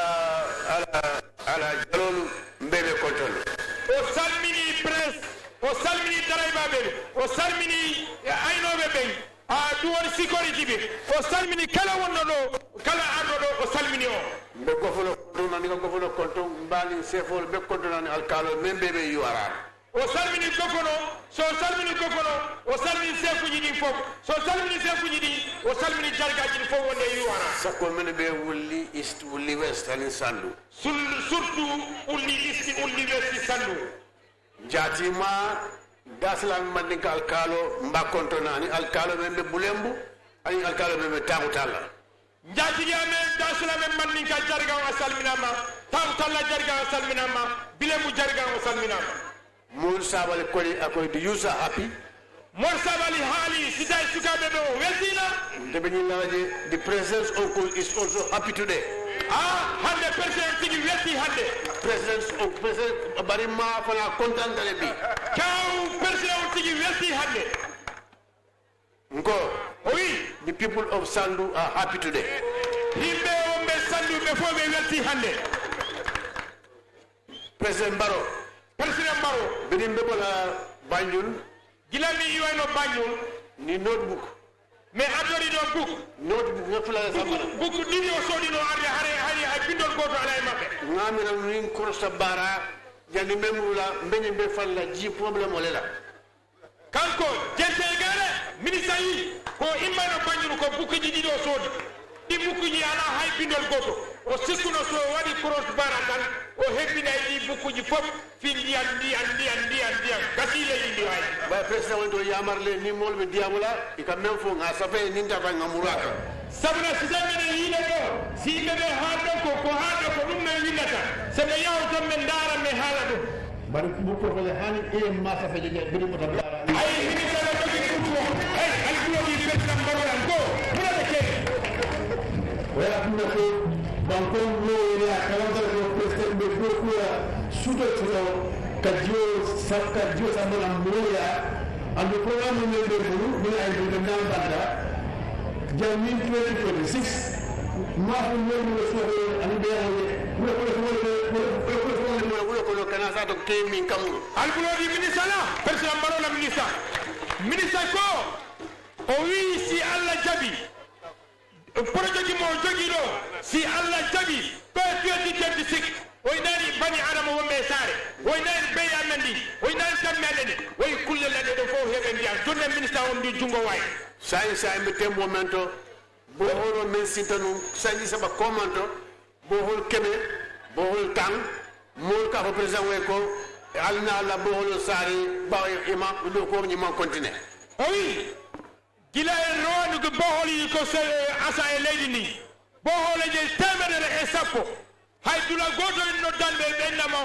ala, ala jalolu mbe ɓe kontonna. O salmini press, o salmini daraybaɓe, o salmini aynooɓe ɓen, a ɗum woni security ɓe. O salmini kala wonno ɗo, kala arɗo ɗo, o salmini o. Mbe gofono kontonna, ni ko gofono konton, mbani sefol, ɓe kontonna ni alkalo, men ɓe ɓe yuwara. O salmini gofono, so o salmini gofono, o salmini sefuji ɗin fof. So o salmini sefuji ɗin, o salmini jargaji ɗin fof wonde e yuwara. Sakko men ɓe wulli East, wulli West, anin Sandu. Sul-, surtout wulli East, wulli West Sandu. Jaatima dasilal mandinka alkalo mba kontonna, anin alkalo men ɓe Bulembu, anin alkalo men ɓe Takutalla. Njaatigi amen, daasila men manninka jarga on a salminaama, taw talla jarga on a salminaama, bilemu jarga on a salminaama. Mool Sabali koni akoy the youths are happy. Mool Sabali haali sida e sukaaɓe ɓe o weltiina. Nde ɓe ñinnaraje, the president's uncle is also happy today. Ah, hannde président tigi welti hannde. President's uncle, president Barima fana content tale bi. Kaw président on tigi welti hannde. Nko. O wi. The people of Sandu are happy today. Yimɓe wonɓe Sandu ɓe fof ɓe welti hannde. President Baro. President Baro. Bidin be bola Banjul. Gila mi iwayno Banjul. Ni notebook. Mi addori notebook. Notebook nga fula sa bala. Buku, buku ɗiɗi o soodino arde hare, hari hay bindol gooto alaa e maɓɓe. Ngamira min korosa bara, jani memrula, mbeni be falla ji problème o lela. Kanko, Jente e Gaare, minista yi, ko immayno Banjul ko bukkuji ɗiɗi o soodi. Ɗi bukkuji alaa hay bindol gooto. O sikkuno so o waɗi cross bara tan, o hebbinay ɗi bukkuji fof, fi ndiyan, ndiyan, ndiyan, ndiyan, ndiyan. Gasii leydi ndi waay. Ɓay président woni to yamarle ni molɓe diyamula, i ka men fo nga safe ninta fa nga muraka. Sabuna si tan meɗen yiide ɗo, si yimɓe ɓe haalɗon ko, ko haalɗo ko ɗum men windata. So ɓe yaho tan men ndaara, men haala ɗum. Bari bukko fele hani e masa fe jeje biri mo tabara. Ay, hini kala dogi bukko. Ay, alkuwa bi président Barolan ko. Muna de ke. Wala kuna ko, bankon no wala kalantar ko président be ko kuwa suto suto ka jiyo sa-, ka jiyo sambana moya. Andu programme men be bulu, mina ay be nan banda. Jamin twenty twenty-six. Ma fu mo mo so ani be mo. Mo ko so mo mo ko so mo mo ko kana sa to ke min kamu. Albulo di ministre la, président Baro la ministre. Minista ko o wii si Allah jaɓi, projet ji mo o jogii ɗo, si Allah jaɓi, ɗo e twenty twenty-six, o inani bani Adama wonɓe e saare, o inani beyi amen ɗi, o inani tammi amen ɗi, o yi kulle laɗe ɗo fof heɓe ndiyan. Jonne minista on ndi junngo wayi. Sayi sayi mi tembo men to, bohol o men sinta ɗum, sañi saba komanto, bohol keɓe, bohol tan, mool ka fo président way ko, alna la bohol o saari, ɓawa ima, ɗo ko ñimman continue. O wi, gila e rowani ko bohol yi ko se-, asa e leydi ndi, bohol e je teemedere e sappo, hay dula gooto en noddan ɓe, ɓe innama,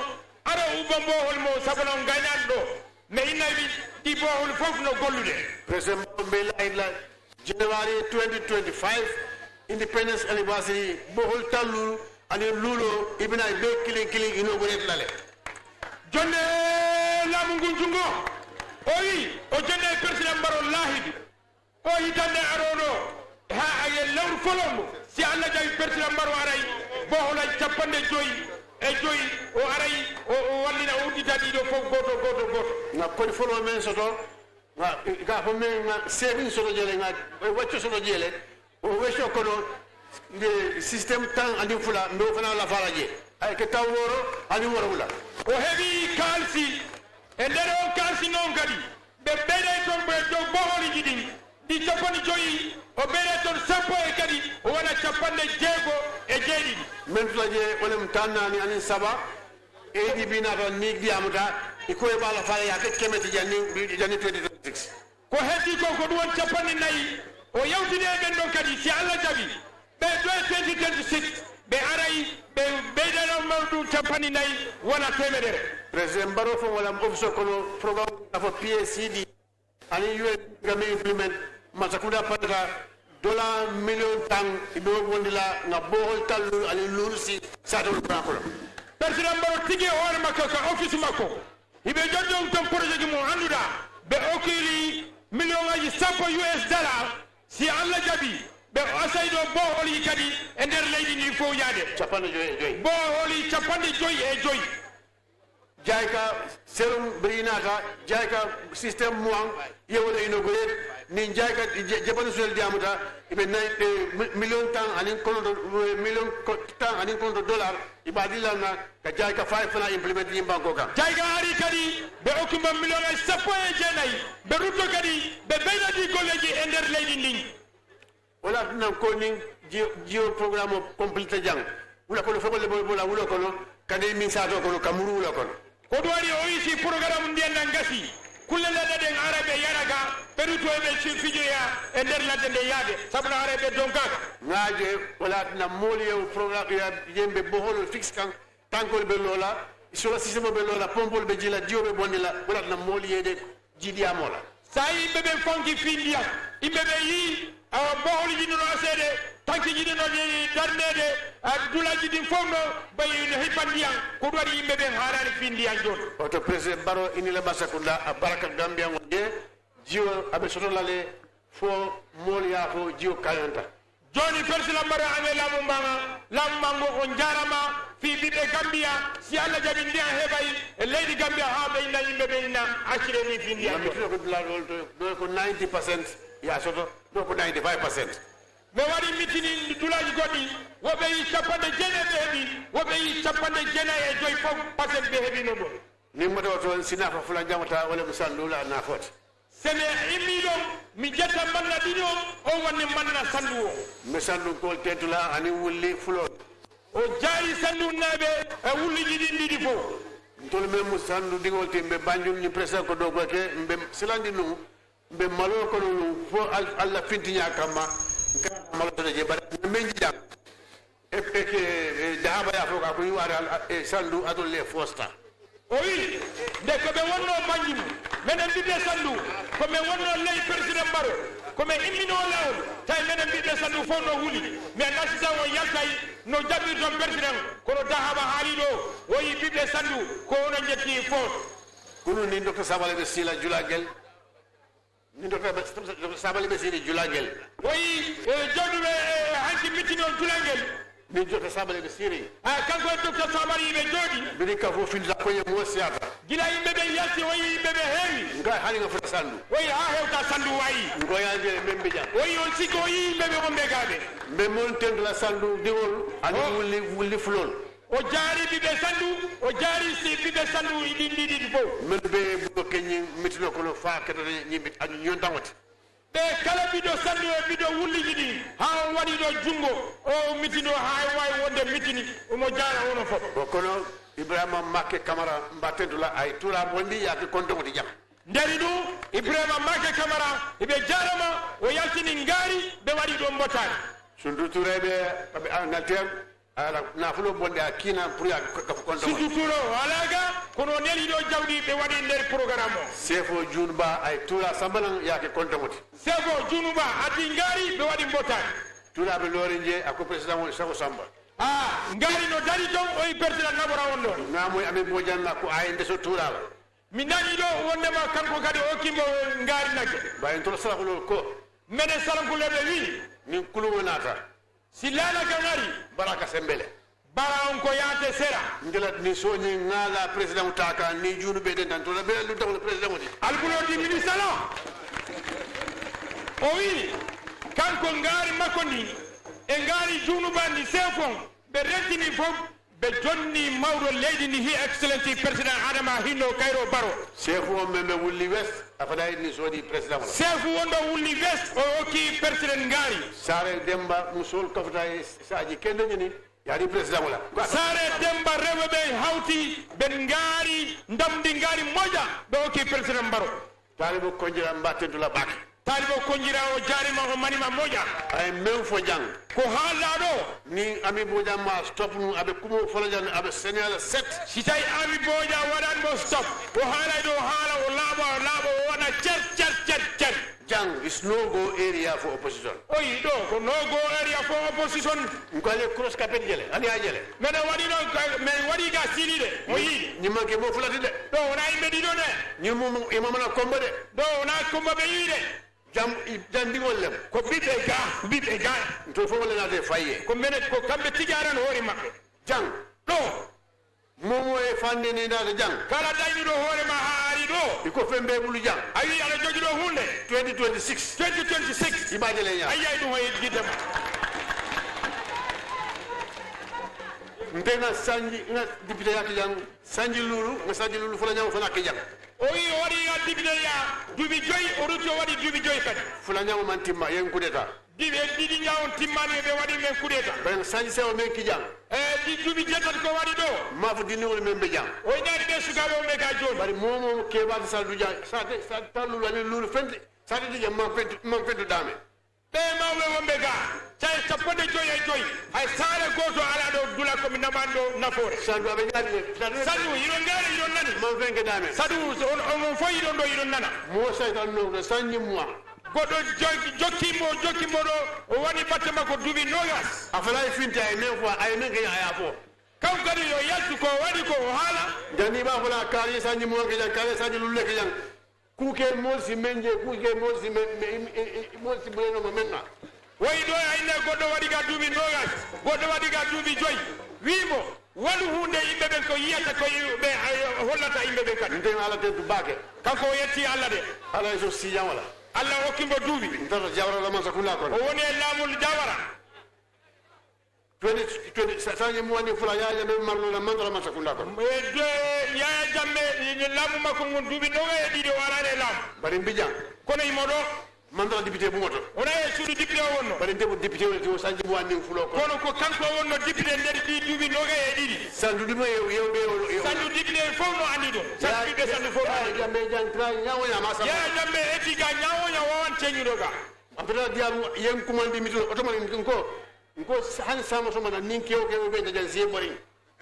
ara uɓɓa bohol mo, sabu non gaynaɗo ɗo, mais innaɓe ɗi bohol fof no gollude. Président Mbaye Laye la, January twenty twenty-five, Independence Anniversary, bohol tallu, ani lulo, ibina be kilin kilin ino gore lale. Jonne laamu ngun jungo, o wi, o jonne e président Baro Lahidu. O hitande arono, ha a ye lewru folondu, si Allah jawi président Baro aray, bohol ay capanɗe joyi e joyi, o aray, o, o wallina, o uddita ɗiɗo fof goto, goto, goto. Na kodi folo men soto, Nga, ka fo men nga saving soto jele, nga wacco soto jele, o wacco kono nde système tan ani fula, ndo fana la fala je. Ay ke taw woro ani woro wula. O heɓi kaalisi, e nder on kaalisi noon kadi, ɓe ɓeyday toon ɓe dow boholiji ɗin, ɗi capanɗe joyi, o ɓeyday toon sappo e kadi, o waɗa capanɗe jeego e jeeɗiɗi. Men tula je, olem tan nani anin saba, A D B naata ni diyamuta, i koye ɓaala fala ya ke kemete janni, janni twenty twenty-six. Ko heddi ko, ko ɗum won capanɗe nayi. O yawtidi e ɓen ɗon kadi, si Allah jaɓi, ɓe ɗo e twenty twenty-six, ɓe aray, ɓe ɓeydanoma ɗum capanɗe nayi, wona teemedere. Président Baro fo wala office kono programme fo P A C D. Ani U N gami implement, Masakunda Panta, dola million tan, ibe wondila nga bohol tallu, ani lulusi, sa to kono. Président Baro tigi e hoore makko ka office makko. Hiɓe joddi on ton projet ji mo annduɗa, ɓe okkili million aji sappo U S dollar, si Allah jaɓi, ɓe asay ɗo boholi kadi e nder leydi ndi fof yaade. Capanɗe joyi e joyi. Boholi capanɗe joyi e joyi. Jayka serum brinaka, jayka système muang, ye wala inaugurate, ni jayka je-, Japan suel diamuta, ibe nay, eh, mi-, million tan anin kono do, eh, million ko-, tan anin kono do dollar, ibadilla na ka jayka five fana implement ni banko kan. Jayka ari kadi, ɓe okki mo million e sappo e jeenayi, ɓe rutto kadi, ɓe ɓeydadi golleji e nder leydi ndin. Wala nan ko nin jiyo, jiyo programme o complete jang. Wula kono fo le bola wula kono, kadi min sato kono, kamuru wula kono. Ko ɗum waɗi o wii si programme ndiyan nan gasi, kulle leɗɗe ɗen ara ɓe yara ga, ɓe rutto e ɓe fi-, fijoya e nder ladde nde yaade, sabu no ara ɓe donkaka. Ngaje, wala na moolu yew programme, ya yembe boholo fixe kan, tankol ɓe loola, sola système ɓe loola, pompol ɓe jila, jiyo ɓe bondila, wala na moolu yeede jiidiyamola. Sa yimɓe ɓen fanki fii ndiyan, yimɓe ɓe yii, awa, bohol jiɗuno aseede, tanki jiɗuno darneede, a, dulaji ɗin fof no bayi no hippa ndiyan, ko ɗum waɗi yimɓe ɓen haaraani fii ndiyan jooni. Oto président Baro inila Masakunda, a baraka Gambian o je, jiwo aɓe soto lale, fo moolu yaa fo jiwo kayanta. Jooni, Persi Lambara, an e laamu maa, laamu maa ngo, on njaarama fii ɓiɓɓe Gambiya. Si Alla jaɓi, ndiyan heɓay e leydi Gambiya haa ɓe inna yimɓe ɓe inna accire ni fii ndiyan. Yo mi tino ko dulaaɗo on to, ɗo ko ninety percent ya soto, ɗo ko ninety-five percent. Mi waɗi mitini dulaaji goɗɗi, woɓɓe yi capanɗe jeenayi ɓe heɓi, woɓɓe yi capanɗe jeenayi e joyi fof percent ɓe heɓino ɗum. Nin moto to sinafa fulan jamata wala mi sandu la na fot. Sene immi ɗon, mi ƴetta manna ɗiɗi on, o wonni manna sandu o. Mi sandu kol tentula ani wulli fulol. O jaari sandu naaɓe e wulliji ɗin ɗiɗi fof. Ntol men mu sandu digol timbe Banjul ni presa ko dogo ke mbe silandi nu mbe malo kono nu fo al-, Alla fintinya kama nka malo to je bara men jang. E, e ke, e, dahaba ya fo ka ko yiwaade al-, e, sandu adol le fosta. O wi, nde ko ɓe wonno Banjul, menen ɓiɓɓe sandu, ko men wonno ley Persidan Baro, ko men immino lawol, tawi menen ɓiɓɓe sandu fof no huli. Men nasisan on yaltay no jaɓɓirton Persidan, kono dahaba haali ɗo, o yi ɓiɓɓe sandu, ko onon jetti fof. Kono ni Docteur Sabale ɓe sila julagel, Min Docteur Ba-, Docteur Sabali ɓe siiri julagel. O yi, e, jooɗuɓe, e, e, hanki mittini on julagel. Min Docteur Sabali ɓe siiri. A, kanko e Docteur Sabali ɓe jooɗi. Mbiɗi ka fof finta ko ye mo siyata. Gila yimɓe ɓen yalti, o yii yimɓe ɓe heewi. Nga hani nga fota sandu. O yii haa hewta sandu wayi. Ngo yaade men mbijan. O yii on sikki o yii yimɓe ɓe wonɓe gaaɓe. Mbe mon tendula sandu diwol, ani wulli, wulli fulol. O jaari ɓiɓɓe sandu, o jaari si ɓiɓɓe sandu ɗin ɗiɗi fof. Men be buɗo keñi mitino kono faa ketata yimɓe añu ñontaŋote. Ɓe kala ɓiɗɗo sandu e ɓiɗɗo wulliji ɗi, haa on waɗi ɗo junngo, o mitino haa e waawi wonde mitini, omo jaara onon fof. Ko kono Ibrahima Makke Kamara mbatten to la ay tura bondi yaake konto woti jam. Nderi ɗum, Ibrahima Makke Kamara, eɓe jaarama, o yaltini ngaari, ɓe waɗi ɗo mbotaari. Sundu Tuurayɓe, ɓe Angleterre, ala nafulo bonde a kiina pour ya gafu konto. Sundu Tuuro o alaa ga, kono o neli ɗo jawdi, ɓe waɗi nder programme o. Sefo Juun Ba ay tura sambalan yaake konto woti. Sefo Juun Ba addi ngaari, ɓe waɗi mbotaari. Turaɓe loore nje a ko président woni Sefo Samba. A ngaari no dari ton, o yi président nabora on ɗon. Namoy amin bojanna ko ay ndeso turawa. Mi nani ɗo wondema kanko kadi o kimbo ngaari nagge. Mbayen toro salakulol ko. Mene salakuleɓe wi. Min kulumo naata. Si laana kan ari. Baraka sembele. Bara on ko yaate sera. Ndela ni soñi ŋaala président taka ni junuɓe den tan to la bela lu dawla président woni. Albulo di ministre la. O wi kanko ngaari makko ndi e ngaari junuba ndi sefon ɓe rentini fof ɓe jonni mawɗo leydi ndi His Excellency Président Adama Hinno Kayro Baro. Seefu on men ɓe wulli wes a fada ni soodi président wala. Seefu won ɗo wulli wes o okki président ngaari. Saare Demba musol kafuta e saaji kende ñini. Yaari président wala. Saare Demba rewɓe ɓe hawti ɓe ngaari ndamdi ngaari moƴa ɓe okki président Baro. Taalibo konjira mbatten tula baake. Taalibo konjira o jaarima o manima moƴa. Ay men fo jang. Ko haalɗa ɗo. Ni ami boja ma stop nu aɓe kumo fola jan aɓe señala set. Si tawi ami boja waɗan mo stop o haalay ɗo haala o laaɓa o laaɓa o waɗa cer cer cer cer. Jang is no go area for opposition. Oyi ɗo ko no go area for opposition. Nko ale cross kapet jele ani a jele. Mene waɗi ɗo men waɗi ga siliɗe mo yiiɗe. Ñimmanke mo fulati de. Ɗo wona yimɓe ɗiɗo de. Ñimmu imamana kombo de. Ɗo wona kombo ɓe yiiɗe. Jam jam ndiwol lem. Ko ɓiɓɓe ga ɓiɓɓe ga. To fof le naate fayye. Ko mene ko kamɓe tigi aran hoore maɓɓe. Jang. Ɗo. Momo e fande ni naata jang. Kala daynuɗo hoore ma ha ari ɗo. Iko fembe bulu jang. A wi aɗa jogi ɗo hunde. Twenty twenty-six. Twenty twenty-six. Ibaje le nya. Ayyay ɗum o yeggitama. Ntena sanji nga député yaki jang. Sanji lulu nga sanji lulu fula nyang fana ke jang. O wi o waɗi ga député ya duuɓi joyi o rutti o waɗi duuɓi joyi kadi. Fula nyang man timma yen kudeta. Ɗiɗi e ɗiɗi ñawon timmani ɓe waɗi men kudeta. Ɓen sañse o men kijan. E ɗi duuɓi jettati ko waɗi ɗo. Mafo dinniwol men ɓe jan. O ñaari ɓe sukaaɓe o ɓe ga jooni. Bari momo keɓata sa duja sa tallulo ani lulu fenti sa titi jam man fentu man fentu dame. Ɓe mawɓe wonɓe ga caye sappo de joyi e joyi hay saare gooto ala ɗo dula komi namani ɗo nafoore. Sandu aɓe ñaari de. Sandu hiɗon gaari hiɗon nani. Man fenke dame. Sadu on on fof hiɗon ɗo hiɗon nana. Mo saytan no sanji moi. Goɗɗo jokki mo jokki mo ɗo o waɗi batte makko duuɓi nogas. A fala e finti ay men fo ay men gaña aya fo. Kanko kadi yo yaltu ko waɗi ko o haala. Jani ba fala kari sanji mo gaña kari sanji lulle gaña. Kuke molsi men je kuke molsi men molsi buleno mo menna. Wayi ɗo a inna goɗɗo waɗi ga duuɓi nogas goɗɗo waɗi ga duuɓi joyi. Wimo waɗu hunde yimɓe ɓen ko yiyata ko ɓe hollata yimɓe ɓen kadi. Nden ala tentu bake. Kanko o yetti Allah de. Ala e so siyan wala. Allah hokki mo duuɓi. Ntata jawra la mansa kula kono. O woni e laamol jawara. Twenty twenty sanji mo wani fula yaya men marlo la mantra mansa kula kono. Yaya jamme laamu makko ngon duuɓi noga e ɗiɗi o arani e laamu. Bari mbijan. Kono imo ɗo. Mantra député bumoto. Wona e suudu député o wonno. Bari ndebo député o to sanji mo wani fulo kono. Kono ko kanko o wonno député nder ɗi duuɓi noga e ɗiɗi. Sandu ɗum e yewɓe o. Sandu député fof no andi ɗum. Sandu ɓiɓɓe sandu fof no andi ɗum. Jambe jan tra ñawo ya masa. Yaya jambe eti ga ñawo ya wawan ceñuɗo ga. Abdullah Diabu yen kumandi mitin otomanin ɗum ko. Nko han sama sama na nin kewo kewo ɓe jajan zebori.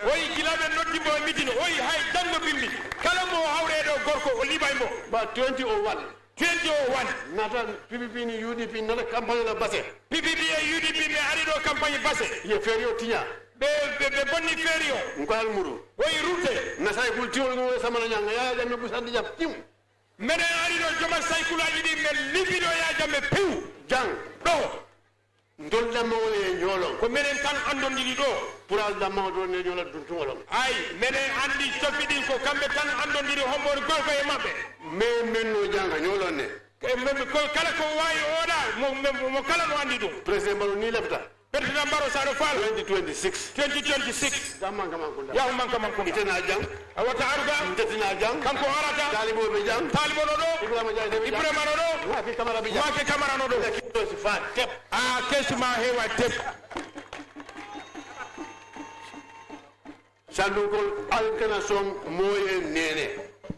Oyi gila ɓe noddi mo e mitin oyi hay janngo bimbi kala mo hawre ɗo gorko o liɓay mo. Ba twenty oh one. Twenty oh one. Nata P P P ni U D P nata campagne la base. P P P e U D P ɓe ari ɗo campagne base. Ye ferio tiña. Ɓe ɓe ɓe bonni ferio. Nko almuru. Oyi route. Na say kul tiwol ngo sama na ñanga ya jamme busandi jam tim. Mbeɗen ari ɗo joom saykuluuji ɗi, men liɓi ɗo Yaya Jammeh pew. Jang. Ɗo. Ntol dammaŋol ye ñoolon. Ko menen tan anndondiri ɗo. Puraal dammaŋol ɗon ne ñoola duntuŋolon. Ay, menen anndi coffi ɗin ko kamɓe tan anndondiri hombo gorko e maɓɓe. Mais men no janga ñoolon ne. Ko men ko kala ko waawi oɗa mo, mo, mo kala no anndi ɗum. Président Barrow ni lafta. Président Barrow saɗo faala. Twenty twenty-six. Twenty twenty-six. Damman kaman kunda. Yahu man kaman kunda. Itena jang. A wata aruga. Ntetina jang. Kanko arata. Talibo be jang. Talibo no ɗo. Ibrahima Jang be jang. Ibrahima no ɗo. Maki Kamara be jang. Maki Kamara no ɗo. Ila kito si fa tep. A kesu ma hewa tep. Sandu kon alkana son moye nene.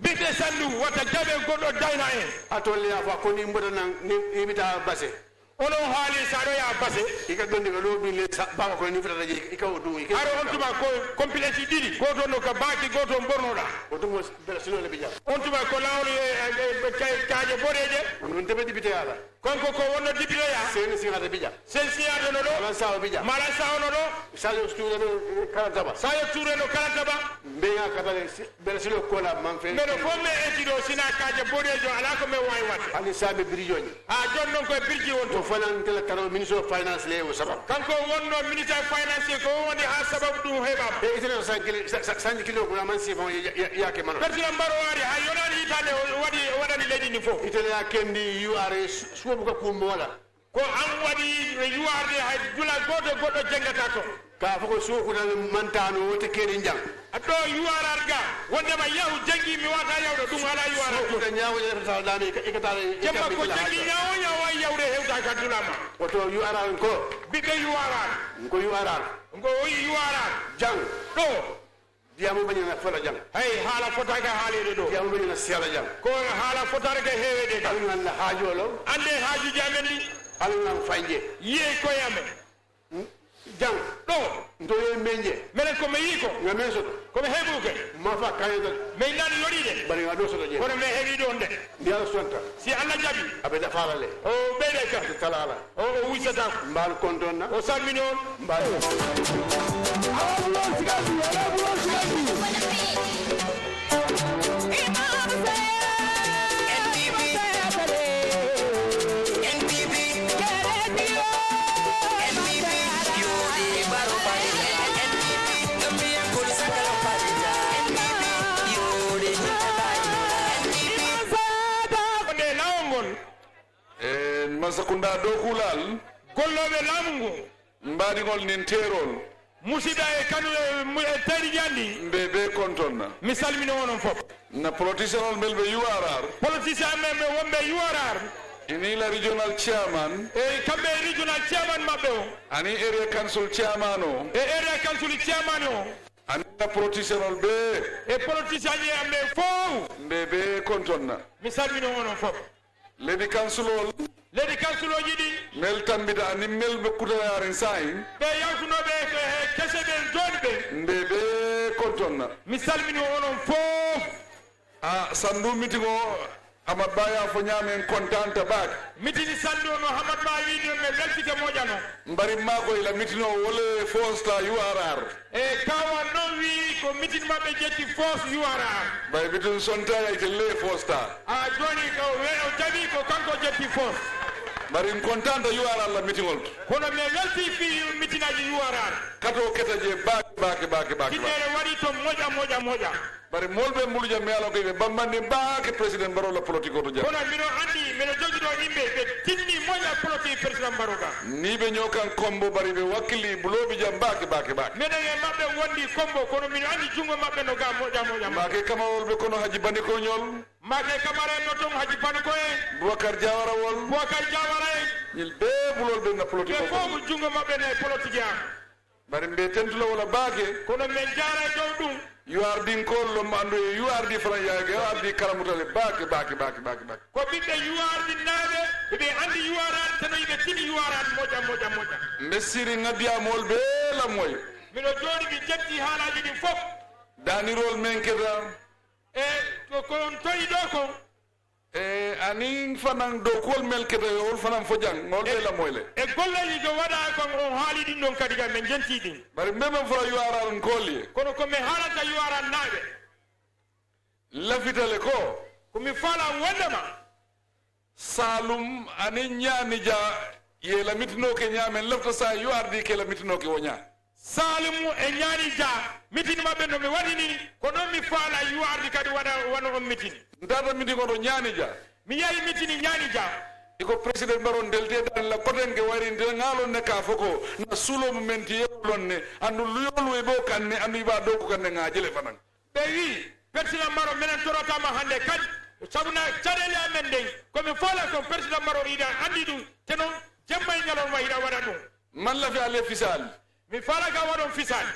Bite sandu wata jabe goɗɗo dayna en. Atol ya fa ko ni mboɗo nan ni ibita base. Ono haali sa ɗo ya base. Ika ɗon diga lo bin le sa ba ko ni fata je ika o du ika. Aro on tuma ko complexe ɗiɗi, goto no ka baki, goto bornoɗa. O tuma bela sino le bija. On tuma ko lawol e, e, e, kay-, kaaje boɗeeje. Nun tebe dibite ala. Kanko ko wonno dibitoya. Seni singata bija. Sen siyade no ɗo. Malan sawo bija. Malan sawo no ɗo. Sayo sture no kalanta ba. Sayo sture no kalanta ba. Mbeya katale si-, bela silo kola man fe. Mbeɗo fof mi eti ɗo sina kaaje boɗeejo alaa ko mi waawi waɗde. Ani sabe birijoñi. Ha jooni noon koye birji won to. O fanan tela kano ministre of finance le o sabab. Kanko wonno ministre of finance ko woni ha sababu ɗum heɓama. E itene sanji kilo, sa-, sa-, sanji kilo ko man si bon ya, ya, ya ke mano. Président Barrow waɗi ha yonani hitande o waɗi, o waɗani leydi ndi fof. Itene ya kendi U R S suuɓu ka kumbo wala. Ko an waɗi U R D hay dula gooto goɗɗo jenngata toon. Ka fo ko suukutal mantano wote keɗen jang. A ɗo U R R ga, wondema yahu janngi mi wata yawɗo ɗum ala U R R. Suukuta ñaawo ñaawo ta dami ka ikata. Jemma ko janngi ñaawo ñaawo ay yawde hewta ka dulama. Woto U R R ko. Bige U R R. Ko U R R. Ngo U R R. Jang. Ɗo. Diyamu bañana fola jang. Hey, haala fotaka haalede ɗo. Diyamu bañana siyala jang. Ko haala fotaka heewede ka. Alun Allah haajolo. Ande haajuji amen ɗi. Alun Allah fanje. Yiye koye amen. Hmm? Jang. Ɗo. Nto ye menje. Menen ko mi yi ko. Nga men soto. Ko mi heɓu ke. Ma fa kañata. Mi nani yoɗide. Bari nga ɗo soto je. Kono mi heɓi ɗo nde. Ndi ala sonta. Si Allah jaɓi. Aɓe da falale. O ɓeyde ka. Talala. O, o wisata ko. Mbaal konton na. O salmini on. Mbaal. Awa bulon sigandi, awa bulon sigandi. N P P, N P P, N P P, N P P, N P P, Gambian Kulu Sakala Party, N P P, N P P. Nde lawol ngol. E Masakunda dow kuulal. Gollooɓe laamu ngu. Mbaɗigol nin teerol. Musidɓe e kanu e mu-, e teydi jandi. Mbe be kontonna. Mi salmini onon fof. Na politician on mel ɓe U R R. Politicien men ɓe wonɓe U R R. Ini la regional chairman. E kamɓe e regional chairman maɓɓe o. Ani area council chairman o. E area council chairman o. Ani la politician ol ɓe. E politicien ji am ɓe fof. Mbe be kontonna. Mi salmini onon fof. Leydi kansulol. Leydi kansulooji ɗi. Mel tambita ani mel ɓe kutayaarin sayin. Ɓe yawtunooɓe e kese ɓen jooni ɓe. Nde ɓe kontonna. Mi salmini onon fof. A sandu mitigo Amat Baya fo ñaamen kontanta baake. Mitini sandu no Hamat Ba wiini mi weltike moƴano. Mbari maako ila mitino wole fosta U R R. E Kawa noon wiyi ko mitin maɓɓe ƴetti foos U R R. Bay bitun sonta ya itelle fosta. A jooni ko we o jaɓi ko kanko ƴetti foos. Bari n kontanta U R R la mitingol. Kono mi welti fii mitinaji U R R. Kato keta je baake, baake, baake, baake, baake. Kitere waɗi to moƴa, moƴa, moƴa. Bari mool ɓe mbuluja mi alon ko ɓe bambandi baake président Barrow la politique o to jam. Kono mino anndi, mino jogi ɗo yimɓe ɓe tinni moƴa politique président Barrow ga. Ni ɓe ñoo kan kombo bari ɓe wakkili bulooɓe jam baake, baake, baake. Minen e maɓɓe wondi kombo, kono mino anndi junngo maɓɓe no ga moƴa, moƴa, moƴa. Maake kamarol ɓe kono haji bandikoñol. Maake kamare no ton haji bandiko e. Boubacar Diawara wol. Boubacar Diawara e. Ñil bee bulol ɓe na politique o. Ɓe fof junngo maɓɓe na e politique ya. Bari mbe tentula wala baake. Kono men jaara e dow ɗum. U R D nkol lom andu e U R D fana yaage, U R D karamutale baake, baake, baake, baake, baake. Ko ɓiɓɓe U R D naaɓe, ɓe anndi U R R, teno iɓe tini U R R moƴa, moƴa, moƴa. Mbe siri ŋaddiyaamol be lamoy. Mino jooɗi mi ƴetti haalaaji ɗin fof. Danirol men keta. E ko, ko on toyi ɗo kon. E anin fanan dow kuwol mel kete yo ol fanan fo jang, ngol ɓe lamoyle. E golleeji ko waɗa kon on haali ɗin ɗon kadi ga men jentii ɗin. Bari mbe men fo U R R nkol ye. Kono ko mi haalanta U R R naaɓe. Lafitale ko. Ko mi faala wondema. Saalum anin ñaami ja Ye la mitinoo ke ñaamen lafta saa yu ardi ke la mitinoo ke wo ñaa. Salimu e ñaani ja, mitini maɓɓe no mi waɗini, ko noon mi faala yu ardi kadi waɗa wano on mitini. Ndata mitin kono ñaani ja. Mi yahi mitini ñaani ja. Iko président Baro ndelte dan la koten ke wari nde ngalon ne ka foko na sulo mumenti e lon ne andu luyo luyo bo kanne andu iba doku kanne ngajele fanan. Ɓe wi, Persidan Maro, minen torotama hannde kadi, sabu na caɗeele amen ɗen, ko min foola kon Persidan Maro iɗa anndi ɗum, te noon jemma e ñalorma iɗa waɗa ɗum. Man lafi ale fisal. Mi faala ka waɗon fisal.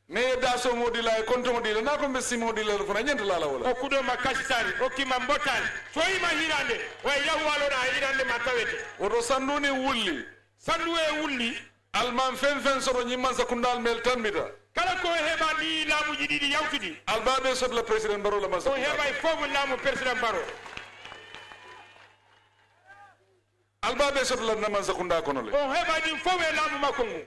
Mais da so mo dila e konto mo dila na ko be simo dila fana ñanta lala wala. Okkuɗo ma kasitaari, okki ma mbottaari, so ima hirande, way yahu waloɗa hirande ma tawete. Woto sanduni wulli. Sandu e wulli. Alman fen fen soto ñimman sa kundaal mel tambita. Kala ko heɓa ni laamuji ɗiɗi yawtidi. Alba be sotla président Baro la man sa o heɓay fof laamu président Baro. Alba be sotla na man sa kunda kono le. O heɓa ɗin fof e laamu makko ngu.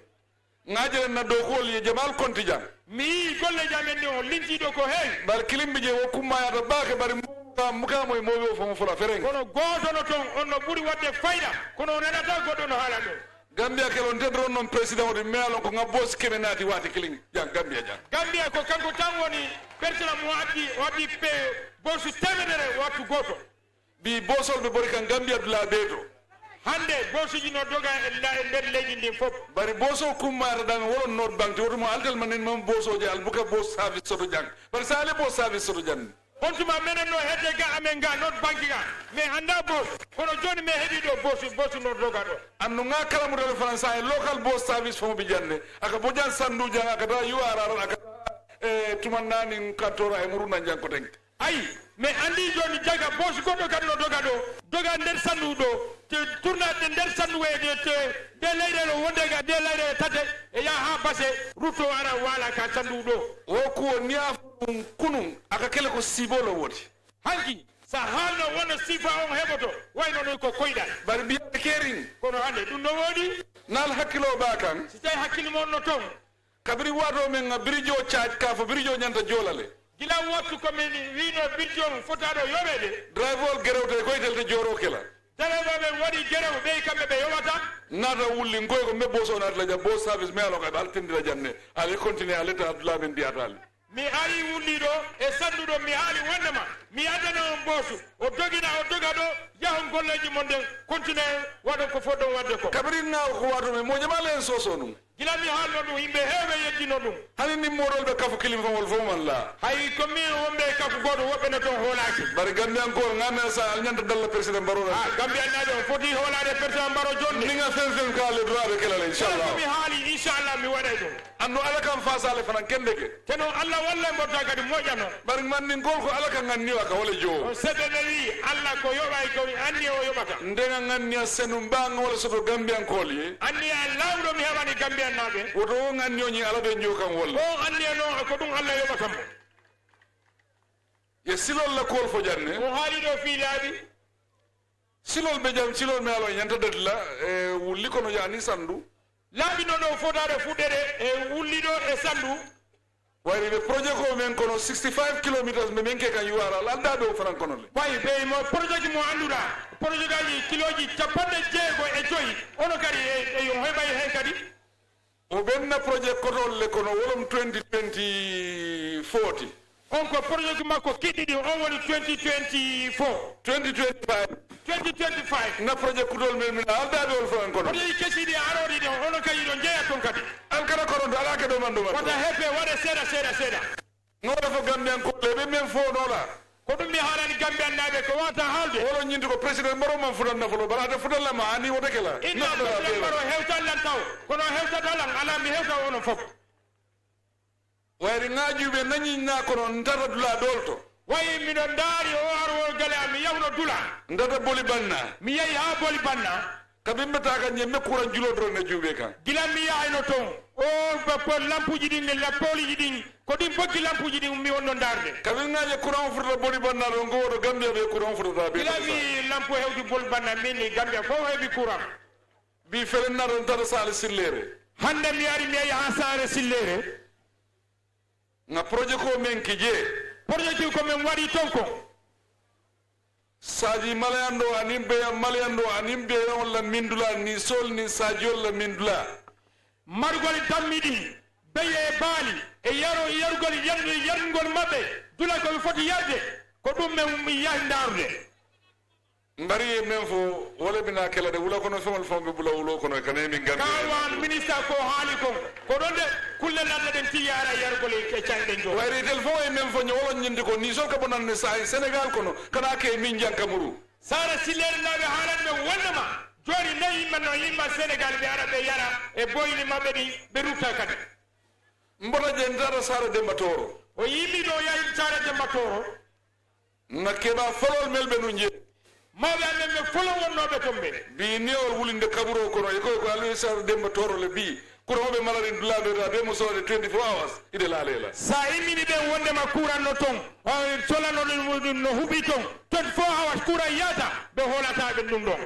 Ngajere na do ko ye jamal konti jang. Mi yi golle jamen ni o linti ɗo ko heewi. Bar kilimbi je wo kumma yata baake bari muka muka moy mo wo fo mo fula fereng. Kono gooto no toon on no ɓuri waɗde fayda kono o nanata goɗɗo no haala ɗum. Gambia ke lon tedron non président o de me alon ko ngabbo si kene naati waati kiling jang Gambia jang. Gambia ko kanko tan woni président mo addi o addi pe bosu temedere wattu gooto. Bi bosol be bori kan Gambia dula beto. Hande bosuji no doga e la e nder leydi ndin fof. Bari boso kummata dan wolon not bank ti woto mo altel manin mam bosoje albuka bos service soto jang. Bari sale bos service soto jang. On tuma menen no hedde ga amen ga not banki ga. Mais anda bos kono joni mi heɓi ɗo bosu bosu no doga ɗo. Anno nga kala mo téléphone sa e local bos service fo mo bi jande aka bo jan sandu jang aka ta yuara aka ta e tuman nanin kantora e muruna jang ko tengte. Ayi, mi anndi jooni jaga boos goɗɗo kadi no doga ɗo, doga nder sandu ɗo, te tourna nder sandu e te te nde leyɗe ɗo wonde ga nde leyɗe tate e yaha ha base rutto ara wala ka sandu ɗo. O kuwo niya ɗum kunun aka kele ko sibolo woti. Hanki sa haalno wonno sifa on heɓoto wayno noon ko koyɗal. Bari mbiyaɓe kerin. Kono hannde ɗum no woodi. Nal hakkilo ba kan. Si tawi hakkille mon no toon. Kabiri wato men nga birijo charge ka fo birijo ñanta jolale. Gila wattu ko min wino birijo fotaɗo yoɓede. Driver gerewte koy telte joro kela. Driver ɓe waɗi gerew ɓe kamɓe ɓe yoɓata. Nata wulli ngoy ko mebbo so nata la jabbo service me alo kay altindira janne. Ali continue aleta abdullah ben diatali. Mi ari wulliɗo e sanduɗo mi haali wondema mi addana on boosu o dogina o doga ɗo yahon golleji mon ɗen continue waɗon ko foɗɗon wadde ko. Kabiri nga ko wato men mo jamale en soso ɗum. Gila mi haalno ɗum yimɓe heewe yeddino ɗum. Hani ni moɗol ɓe kafu kilim fangol fof man la. Hay ko min wonɓe e kafu gooto woɓɓe ne toon hoolaaki. Bari gambiyankol nganna sa alñanta dalla président mbaro. Ha gambiyannaɓe on foti hoolaade président mbaro jonde. Ni nga fen fen ka le droit ɓe kelale inchallah. Mi haali inchallah mi waɗay ɗum. Anno ala kam fasale fanan kendeke. Te noon Allah walla e mbotta kadi moƴƴano. Bari mannin gol ko ala ka nganniwa ka wala jowo. On seɓe ɓe wi Allah ko yoɓay ko anni o yoɓata. Ndenga nganniya senu mbanga wala soto gambiyankol ye. Anniya lawɗo mi heɓani gambiyannaaɓe. Woto o nganniyo ñi ala ɓe ñoo kan walla. O anniya noon ko ɗum Allah yoɓata mo. Ye silol la kol fo janne. Mo haali ɗo fii laaɓi. Silol ɓe jam silol me alo ñanta dati la e wulli kono yani sandu. Laaɓi no ɗo fotaade fuɗɗere e wulli ɗo e sandu. Wayri ɓe projet ko men kono sixty-five kilometers ɓe men ke kan yuwara alda ɗo fanan kono le. Way ɓe mo projet mo annduɗa projet aji kiloji capanɗe jeego e joyi ono kadi e yo heɓay hen kadi. O ɓenna projet kotol le kono wolom twenty twenty forty. On ko projet makko kiɗɗiɗi on woni twenty twenty-four. Twenty twenty-five. Twenty twenty-five. Na projet kutol men min aldaɓe ol fof en kono. Projet kesiɗi aroɗi ɗon ono kadi ɗo jeeya ton kadi. Alkara koronto ala ke ɗo man ɗo man. Wata hefe waɗa seeɗa seeɗa seeɗa. Ngawla fo gambiyan ko le ɓe men fo nola. Ko ɗum mi haalani gambiyannaaɓe ko wata haalde. Wolo ñinti ko président mbaro man futan nafolo bara ate futan lama ani wote kela. Inna président mbaro hewtan lan taw kono hewtata lan ala mi hewta onon fof. Wayri ŋaajuuɓe nañiñ naa kono ntata dula ɗoolto. Wayi miɗo ndaari o arwol gale am mi yahno dula. Ntata boli banna. Mi yahi haa boli banna. Kabi mbeta ka ñemme kuran julodoro ne juuɓe kan. Gila mi yahayno toon o ko lampuuji ɗin lappooliji ɗin ko ɗin boggi lampuuji ɗin mi wonno ndaarde. Kabi ŋaaje kuran furta boli banna ɗo ngo woto gambiya ɓe kuran furtata ɓe. Gila mi lampu hewti boli banna min ni gambiya fof heɓi kuran. Mbi felen naɗon tata saare silleere. Hannde mi ari mi yahi haa saare silleere. Nga projet ko men ki je. Projet ki ko men waɗi ton ko. Saaji malayan ɗo anin beya malayan ɗo anin beya on la mindula ni sol ni saaji on la mindula. Margol dammiɗi, beye e baali, e yaro, e yargol, yar-, yargol maɓɓe, dula ko ɓe foti yarde, ko ɗum men mi yahi ndaarude. Mbari e men fo, wala bina kela de, wula kono fewol fewol ɓe bula wulo kono, e kana e min Gambia. Kawan minista ko haali kon, ko ɗon de, kulle lalla ɗen ti yara yargol e cayɗen jo. Wayri tel fo e men fo, ñowolon ñindi ko, ni sol ka bonan ne sa e Senegal kono, kana ke min janka muru. Sara Sileeri naaɓe haalan ɓe wondema jooni nayi yimɓe no yimɓe Senegal ɓe ara ɓe yara e boyli maɓɓe ɗi ɓe rutta kadi. Mbota je ndara Sara Demba Toro. O yimmi ɗo yahi Sara Demba Toro. Na keɓa folol mel ɓe nun je. Mawɓe amen ɓe folo wonnooɓe ton ɓe. Bi newol wulinde kaburo kono e koy ko Aliou Sara Demba Toro le bi. Kura hoɓe malarin dulaɓe ta be mo sode twenty-four hours ide lalela. Sa immini ɓen wondema kuran no ton, solano ɗum no huɓi ton twenty-four hours kuran yata, ɓe holata ɓe ɗum ɗon.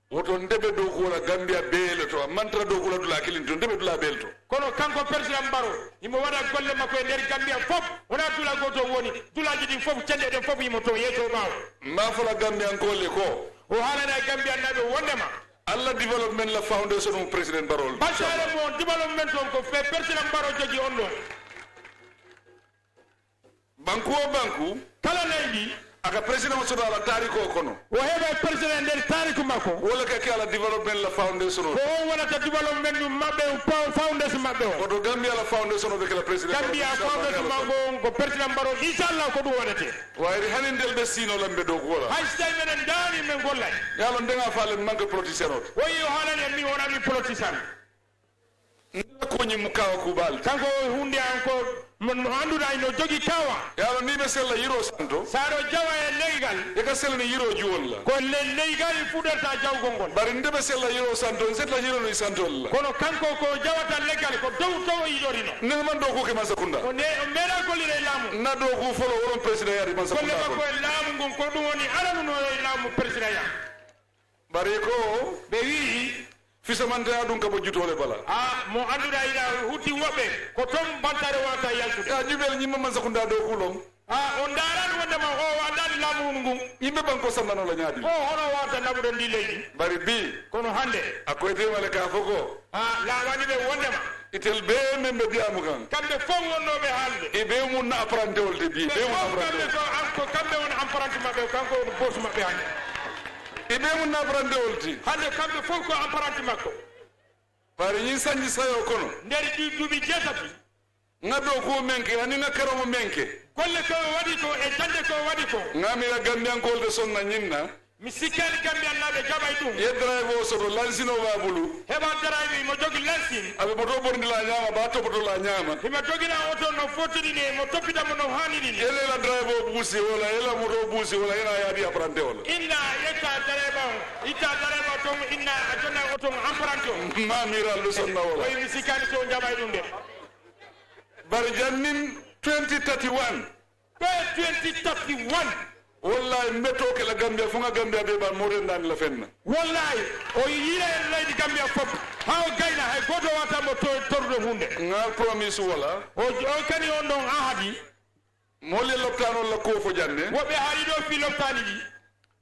Woto ndebe dow kuwola Gambia beele to, a mantra dow kuwola dula kilin to, ndebe dula beele to. Kono kanko président Barrow, himo waɗa golle makko e nder Gambia fof, wona dula goto woni, dulaji ɗin fof, cenɗe ɗen fof himo to yeeso ɓaawo. Mba fola Gambian kole ko. O haalana e Gambian naɓe wondema. Allah development la foundation mo président Barrow. Battare mo development on ko fe président Barrow jogi on ɗon. Banku o banku. Kala leydi. Aka président o soto ala taariku o kono. O heɓa président nder taariku makko. Wala ka ke ala development la foundation o. Ko on wonata development maɓɓe, foundation maɓɓe o. Koto Gambia la foundation o ɓe kala président. Gambia foundation makko on ko président Barrow, inchallah ko ɗum waɗate. Wayri hanin del ɓe sino lambe dow ko wala. Hay so tawi meɗen daani men gollay. Yalo ndenga fale manque politicien o. Woyi o haalani en mi wona mi politicien. Ndela koñi mu kawa kubal. Kanko o hunde an ko mo, mo annduɗa ino jogi kawa. Yalo ni ɓe sella yiro santo. Sa ɗo jawa e leygal. E ka selani yiro juwol la. Ko le-, leygal fuɗata jawgol ngol. Bari nde ɓe sella yiro santo, n sella yiro ni santo la. Kono kanko ko jawata leggal ko dow to o yiɗorino. Nde man dow kuke man sakunda. O ne, o meɗa gollire e laamu. Na dow ku folo woron président yari man sakunda. Golle makko e laamu ngun ko ɗum woni aranu no e laamu président ya. Bari ko. Ɓe wi'i. Fisamante aɗum kabo jutole bala. A mo annduɗa ina hutti woɓɓe ko toon bantare wata yaltude. Ya jubel ñimma man sakunda dow kulon. A on ndaran wondema o waɗani laamu ngun. Yimɓe banko sannano la ñaadi. O hono wata naɓuɗo ndi leydi. Bari bi. Kono hannde. A koyte male ka foko. A lawani ɓe wondema. Itel be men ɓe diyamu kan. Kamɓe fof wonnooɓe haalde. E be mun na apprenti olde bi. Be mun apprenti. Kamɓe fof an ko kamɓe woni apprenti maɓɓe, kanko woni boss maɓɓe hannde. E be mun na apprenti olde. Hannde kamɓe fof ko apprenti makko. Bari ñin sanji sayo kono. Nder ɗi duuɓi jeetati. Nga dow ko menke, ani nga karamo menke. Golle ko waɗi ko e jannde ko waɗi ko. Nga mira Gambiyankol de sonna ñinna. Mi sikkaani Gambiyan naaɓe jaɓay ɗum. Ye drive o soto lansino ba bulu. Heɓa drive mo jogi lansin. Aɓe moto borndi la ñaama, ba topoto la ñaama. Himo jogina oto no fotiri ni, mo toppita mo no haaniri ni. Ele la drive o buusi wala, ele moto buusi wala, ina yaadi apprenti wala. Inna yetta drive o, itta drive o ton, inna a jonna oto on apprenti o. Ma mira lu sonna wala. Oy mi sikkaani so jaɓay ɗum de. Bari jannin twenty thirty-one. Ɓe twenty thirty-one. Wallahi, mbeto ke la Gambia, fo nga Gambia be ba moren dan la fenna. Wallahi, o yira en leydi Gambia fof. Ha o gayna, hay goto wata mo to-, torude hunde. Nga promise wala. O, o kani on ɗon ahadi. Mole loptano la ko fo janne. Woɓɓe hari ɗo fi loptani ɗi.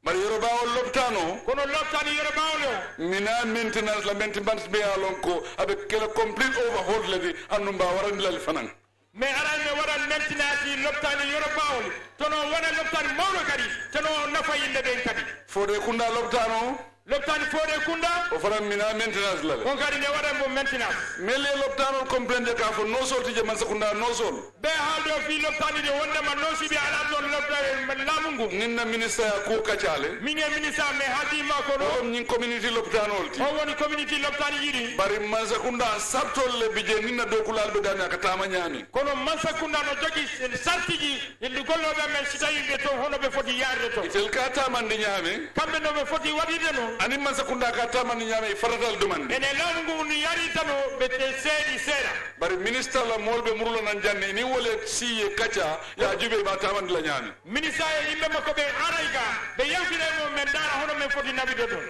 Bari Yoro Bawol loptano. Kono loptani Yoro Bawol o. Mina maintenance la maintenance be alon ko. Aɓe kela complete overhaul ledi annum ba warandi lali fanan. Mais aran mi waɗan maintenance loptaani Yoro Bawol, tono wona loptaani mawɗo kadi, tono nafa yimɓe ɓen kadi. Fode Kunda loptaano. Loptaani Fode Kunda. O fanan mina maintenance lale. On kadi ne waɗan mo maintenance. Mele loptaano complain de ka fo no solti je man sakunda no sol. Ɓe haalde o fii loptaani de wondema no siɓe alaa toon loptaani laamu ngu. Ninna ministre ya ko kacale. Min e ministre mi haaldi ma kono. O won ñin community loptaanol ti. O woni community loptaani yiɗi. Bari man sakunda sartol le bije ninna dokulal ɓe dani aka tama ñaami. Kono Mansakunda no jogi sartiji, yimɓe gollooɓe amen, si tawii ɓe toon, hono ɓe foti yaarde toon. Itel ka tamandi ñaame. Kamɓe no ɓe foti waɗirde noon. Ani Mansakunda ka tamandi ñaame, e fatatal dumandi. Ene laamu ngu no yarirta no ɓe te seedi seeɗa. Bari minista la mool ɓe murula nan janne, ni wole siye kaca, ya jube ba tamandi la ñaame. Minista e yimɓe makko ɓe aray ga, ɓe yewtira e mo men ndaara hono men foti naɓirde toon.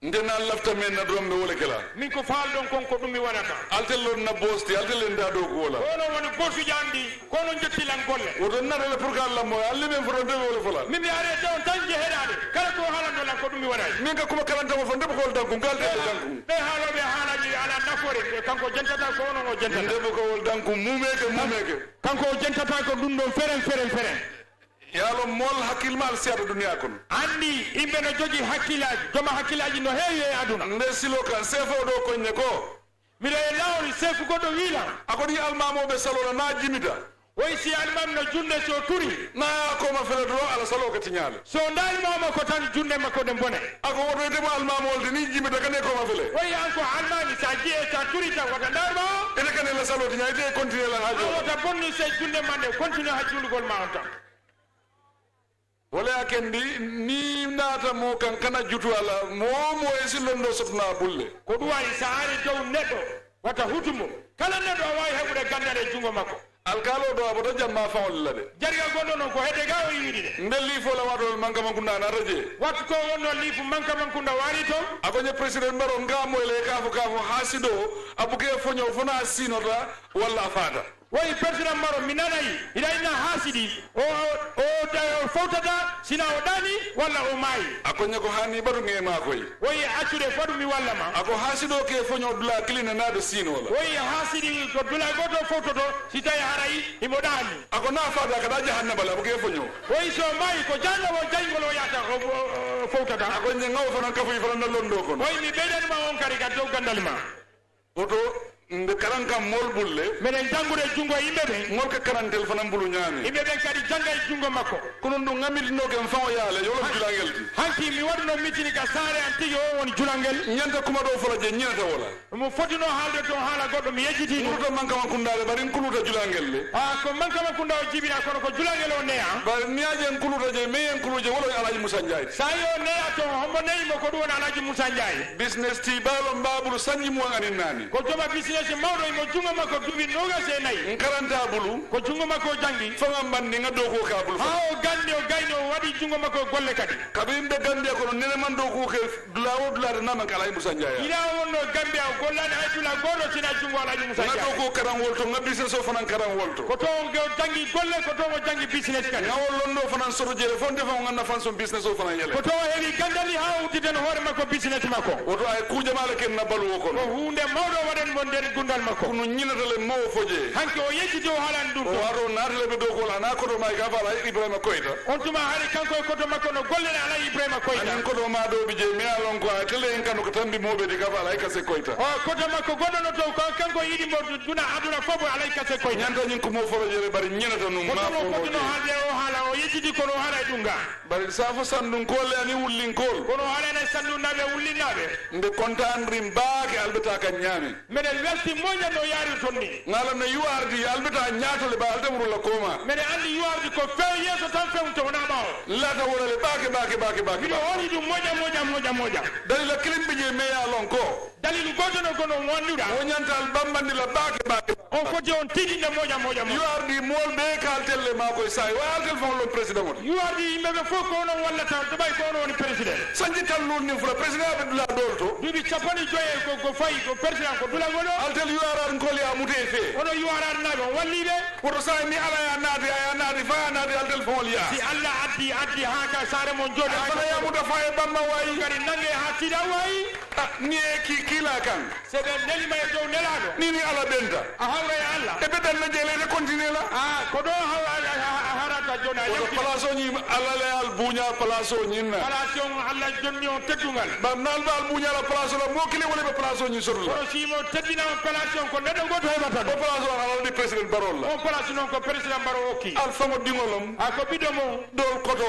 Nde na lafta men na doron ɓe wole kela. Min ko faalɗon kon ko ɗum mi waɗata. Altelle on na bosti, altelle nda dow ko wola. Kono woni bosuji an ɗi, kono jetti lan golle. Woto naɗa le pour que Allah mo, alli men foto nde ɓe wole fola. Min mi are taw tan jeheɗaɗe. Kala ko haalando lan ko ɗum mi waɗay. Min ka kuma kalanta mo fo nde ko wol danku, ngal de danku. Ɓe haaloɓe haalaji ala nafoore, kanko jentata ko onon o jentata. Nde ko wol danku, mumeke, mumeke. Kanko o jentata ko ɗum ɗon feren, feren, feren. Yaalo mool hakkil ma alsiyata duniya kono. Anndi yimɓe no jogii hakkillaaji, joma hakkillaaji no heewi e aduna. Nde silo kan, sefo ɗo koñe ko. Miɗo e laawol, seeku goɗɗo wiila. A ko ɗi almamooɓe salola na jimita. Woy si almami no junde so turi. Na koma fele doro ala salo ka tiñaale. So ndaari mama ko tan junde makko ɗen bone. A ko woto ete mo almamol de ni jimita kane koma fele. Woy an ko almami sa jiye sa turi tan wata ndaar ma. Ete kane la salo tiña ete continue la hajo. A wata bonnu se junde mande continue ha juulugol ma on tan. Wala ya ken di ni nata mo kan kana jutu ala mo mo e si londo sotna bulle. Ko ɗum waɗi so ari dow neɗɗo wata hutu mo. Kala neɗɗo a waawi heɓude ganndal e junngo makko. Alkaalo ɗo a bota jamma fawol la de. Jariga gonɗo noon ko hedde ga o yiwiri de. Nde liifo la waɗol manka mankunda nata je. Wattu ko wonno liifu manka mankunda waari toon. A ko ñe président mbaro nga moyle kafo kafo ha sido abuke foño fona sinota walla a faata. Woyi persinan maro mi nanayi hiɗa inna haasidi o o o fowtata sina o ɗaani walla o maayi. A koñe ko haani batu ŋe maa koy. Woyi accude fadu mi walla ma. A ko haasido ke foño dula kiline naade siinola. Woyi haasidi ko dula goto fowtoto si tawi haray himo ɗaani. A ko na fada kada jahannaba la ko ke foño. Woyi so maayi ko jahannaba o jayngol o yata o o- o fowtata. A ko ñe ŋaw fana kafuy fana na londo kono. Woyi mi ɓeydanima on kadi ka dow gandal ma. Woto nde karan kam mol bulle. Meɗen janngude junngo yimɓe ɓen. Ngol ka karantel fana mbulu ñaami. Yimɓe ɓen kadi jannga e junngo makko. Kono ɗum ŋammitino ken fawo yaale, yo lon julangel di. Hanki mi waɗuno mitini ka saare an tigi o woni julangel. Ñanta kuma ɗo fola je ñinata wola. Mo fotino haalde toon haala goɗɗo mi yejjiti ɗum. Kuluta manka man kundaade, bari kuluta julangel le. A ko manka man kunda o jibina kono ko julangel o neya. Bari niyaje en kuluta je, me en kuluje wolo e Alhaji Musa Njaay. Sa yo neya toon, hombo neyi mo ko ɗum woni Alhaji Musa Njaay. Business ti baalo mbaabulu sanji muwan anin naani. Ko joma business mawɗo imo jungo makko duuɓi noogas e nayi. N karanta bulu. Ko jungo makko o jangi. Fo ngam bandi nga dow ko ka bulu. Ha o gandi o gayni o waɗi jungo makko e golle kadi. Kabi yimɓe gandi kono nene man dow ko ke dula o dula de naman kala Musa Njaay. Ila wonno Gambia o gollani hay dula goto sina jungo Alhaji Musa Njaay. Nga dow ko karan wolto nga business o fanan karan wolto. Ko to o jangi golle ko to o jangi business kadi. Nga o londo fanan soto jere fonde fo nga nafan son business o fanan yele. Ko to o heɓi gandali ha o udditen hoore makko business makko. Woto ay kujamaala ken na balu o kono. Ko hunde mawɗo waɗen mo nder gundal makko. Kono ñinata le mo foje. Hanke o yejjiti o haalan ɗum o to. Wato naatale ɓe dow ko la na koto ma ka fala Ibrahima Koyta. On tuma hari kanko e koto makko no gollere Alhaji Ibrahima Koyta. Anin koto ma dow bije me alon ko a tele en kanu ko tambi mo ɓe di ka fala ay kase Koyta. O koto makko goɗɗo no to ko kanko yiɗi mo duna aduna fof Alhaji kase Koyta. Ñanta ñin ko mo folo jere bari ñinata num ma ko mo fotino haalde o haala o yejjiti kono o haala e ɗum ga. Bari safo sandun kole ani wullin kol. Kono o haala e sandun naɓe wullin naɓe. Nde kontanri mbaake albeta kan ñaami. Meɗen welti moƴƴa no yaari toon ni. Ngala no yuwardi albeta ñaatole ba alta murulla koma. Meɗen anndi yuwardi ko few yeeso tan fewte wona ɓaawo. Lata wonale baake baake baake baake. Miɗo holi ɗum moƴƴa moƴƴa moƴƴa moƴƴa. Dalila kilimɓe je meya lon ko. Dalilu goto no kono wonduɗa. Wonyantal bambandi la baake baake. On foti on tiɗinde moƴƴa moƴƴa moƴƴa. Yuwardi mool ɓe kaltelle ma koye sayi wa altel fon lon président woni. Yuwardi yimɓe ɓe fof ko onon wallata to ɓay ko onon woni président. Sanji tan lun nin fula président ɓe dula ɗol to. Duuɓi capanɗe joyi ko ko fayi ko président ko dulagol o. Altel U R R ngol ya mute fe. Ono U R R naɓe on walliɓe. Woto sa ni ala ya naati a ya naati fa ya naati altel fongol ya. Si Allah addi addi ha ka saare mon jooɗi. Fana ya muta fa e bamma wayi. Kadi nange ha tiɗa wayi. Ah, ni e ki kila kan. Se ɓe nelima e dow nelaɗo. Ni ni ala benta. A hawra e Allah. E ɓe ɓen no jeelede continue la. Ah, ko ɗo haw a harata joni a yewti. Place o ñi Allah le al buña place o ñinna. Place on Allah jonni on teddungal. Ba nal ba al buña la place la mo kile wala ba place o ñi soto la. Kono si mo teddina on place on ko neɗɗo goto heɓata ɗo. O place o ala di président Barol la. On place non ko président Baro okki. Al fango dingolom. A ko ɓiɗɗo mo. Dol koto.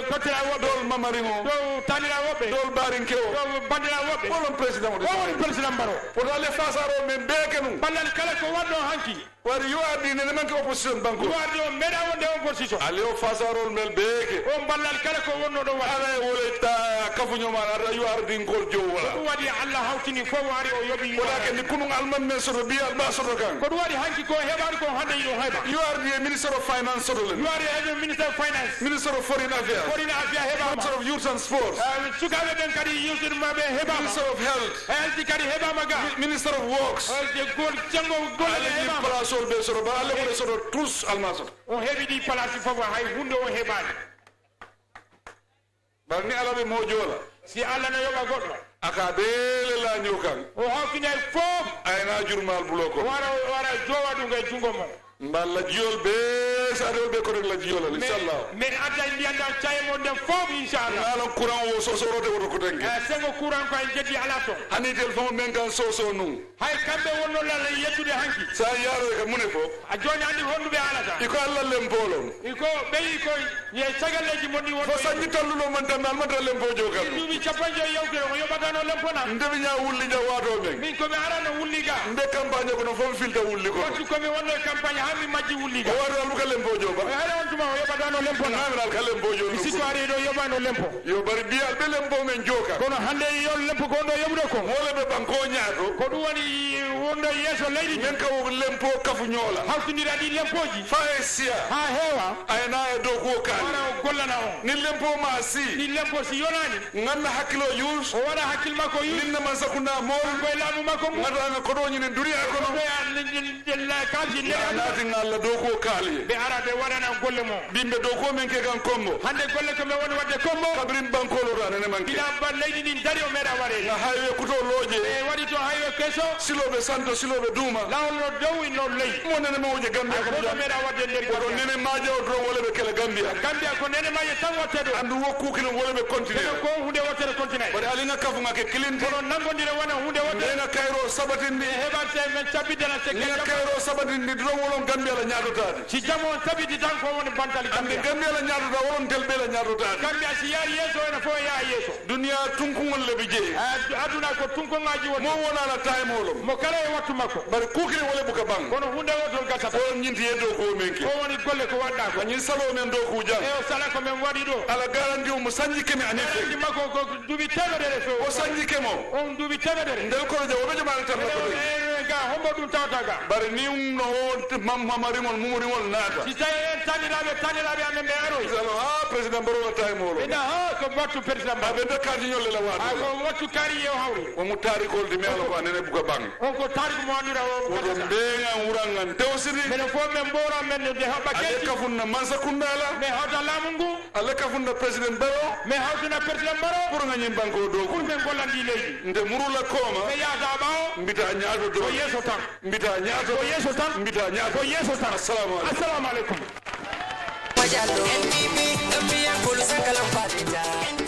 Kotira woɓɓe. Dol mamariŋo. Dol tanira woɓɓe. Dol barinkewo. Dol bandira woɓɓe. Wolon président o de. Wowon président Baro. Pour aller face à ro men beke nu. Ballal kala ko wanno hanki. Wari U R D nene manke opposition banko. U R D o meeɗa wonde opposition. Ali o fasarol mel beeke. O ballal kala ko wonno ɗo waɗa. Ala e wole ta kafu ñoman ata U R D ngol jow wala. Ko ɗum waɗi Allah hawtini fof ari o yoɓi. Wala ke ni kunun alman men soto bi alba soto kan. Ko ɗum waɗi hanki ko heɓaani ko hannde iɗo heɓa. U R D e Minister of Finance soto le. U R D e Minister of Finance. Minister of Foreign Affairs. Foreign Affairs heɓaama. Minister of Youth and Sports. Eh, sukaaɓe ɓen kadi yewtidde maɓɓe heɓaama. Minister of Health. Health kadi heɓaama ga. Mi-, Minister of Works. Eh, gol janngo golle. Ala ni heɓaama. Place ol ɓe soto, ba Alla ɓure soto tous alma soto. O heɓi ɗi place fof, hay huunde o heɓaani. Bar ni Alla ɓe mojola. Si Alla no yoɓa goɗɗo. Aka bele la ñokan. O hawtinay fof. Ayna jurmal bulo ko. Wara, wara jowa ɗum e junngo mo. Mba lajiyol be, sa rewɓe ko rek lajiyol, mais, inchallah. Mais adda e ndiyan ɗan caye mon ɗen fof, inchallah. Ngalon courant o so sorote woto ko tenke. Eh, sengo courant ko en jeddi ala ton. Hani téléphone men kan so so nun. Hay kamɓe wonno la, la yettude hanki. Sa yaro e ka mune fo. A joni andi honduɓe alata. Iko Allah lempolon. Iko ɓeyi ko ye cagalleji mon ɗi wonno. Fo sanji tallulo man tan, almata lempo jogal. Duuɓi capanɗe joyi yawtere, o yoɓatano lempo na. Ndeɓi ña wulli ña wato men. Min ko mi arano wulli ga. Nde campagne kono fof mi filta wulli ko. Wattu ko mi wonno e campagne ha mi majji wulli ga. O waɗi albuka lempo joba. E hara on tuma o yoɓatano lempo na. Nami alka lempo joba. Mi sikko ari ɗo yoɓano lempo. Yo bari biyal ɓe lempo men joka. Kono hande yo lempo ko on ɗo yoɓuɗo ko. Wole ɓe banko ñaato. Ko ɗum woni wonɗo yeeso leydi ndi. Men ka o lempo kafu ñoola. Hawtindira ɗi lempoji. Fa e siya. Ha heewa. Ayna e dow ko kaali. Wara o gollana on. Ni lempo ma si. Ni lempo si yonani. Nganna hakkilo yus. O waɗa hakkil makko yus. Ninna man sakunda mol. Ko e laamu makko ngu. Ngata na kodo ñini duniya kono. Ko e an-, n-, n-, n-, la kalji nder aduna. Naati ngalla dow ko kaali. Ɓe ara ɓe waɗana golle mo. Bimɓe dow ko men ke kan kombo. Hande golle ko men woni wadde kombo. Kabrin bankolo ra nene manke. Bila ba leydi ndin dari o meɗa waɗe. Na haywe kuto loje. E waɗi to haywe keso. Siloɓe santo, siloɓe duuma. Lawol no dow, no ley. Mo nene mawje Gambia. Ay, ko kono meɗa wadde nder Gambia. Nene maje o dro wole ɓe kela Gambia. Gambia ko nene maje tan watte ɗo. Andu wokku kino wole ɓe continue. Kono ko hunde wottere continue. Wala alina kafu ngake kilinte. Kono nangondire wona hunde wottere. Ndena kayro sabatindi. E heɓante men cabbitana se. Ndena kayro sabatindi dro wolon Gambia la ñaatotade. Si jamo on tabiti tan ko woni bantal Gambia. Ande Gambia la ñaatota wolon tel be la ñaatotade. Gambia si yaari yeeso ene fof yaa yeeso. Duniya tunkugol le bi je. Ad-, aduna ko tunkoŋaaji woni. Mo wona la time wolo. Mo kala e wattu makko. Bari kukiri wole buka bang. Kono hunde wotol gasata. Ko ñinti e dow ko men ke. Ko woni golle ko waɗɗa ko. Ñin salo men dow ko jang. E o sala ko men waɗi ɗo. Ala garanti o mo sanji keme ani fe. Garanti makko ko duuɓi teemedere few. O sanji kemo. On duuɓi teemedere. Ndel kono jawo ɓe jamaare tan la ko. E, e, ga hombo ɗum tawata ga. Bari ni no o mam-, mamariŋol mumuriŋol naata. Si tawi en taniraaɓe, taniraaɓe amen ɓe aroy. Salo, ha, président Barrow la time wolo. Ina ha, ko wattu président Barrow. Aɓe nda kaati ñolle la wato. Ha, ko wattu kaari yew hawri. O mu taarikol di me ala ko anene buka bang. On ko tarik mo andira o. Woto mbeŋa wurangan tewsiri. Mene fof men mbora men de haɓa. Ale kafun na mansa kundala. Mais hawta laamu ngu. Alla kafunda président Barrow. Mais hawtuna président Barrow. Pour nga ñin banko dow. Pour men gollandi leydi. Nde murula koma. Mais yaata ɓawo. Mbita ñaato dow. Ko yeeso tan. Mbita ñaato. Ko yeeso tan. Mbita ñaato. Ko yeeso tan. Assalamu alaikum. Assalamu alaikum. Majallo. N P P, Gambian kulu sankalam fadita.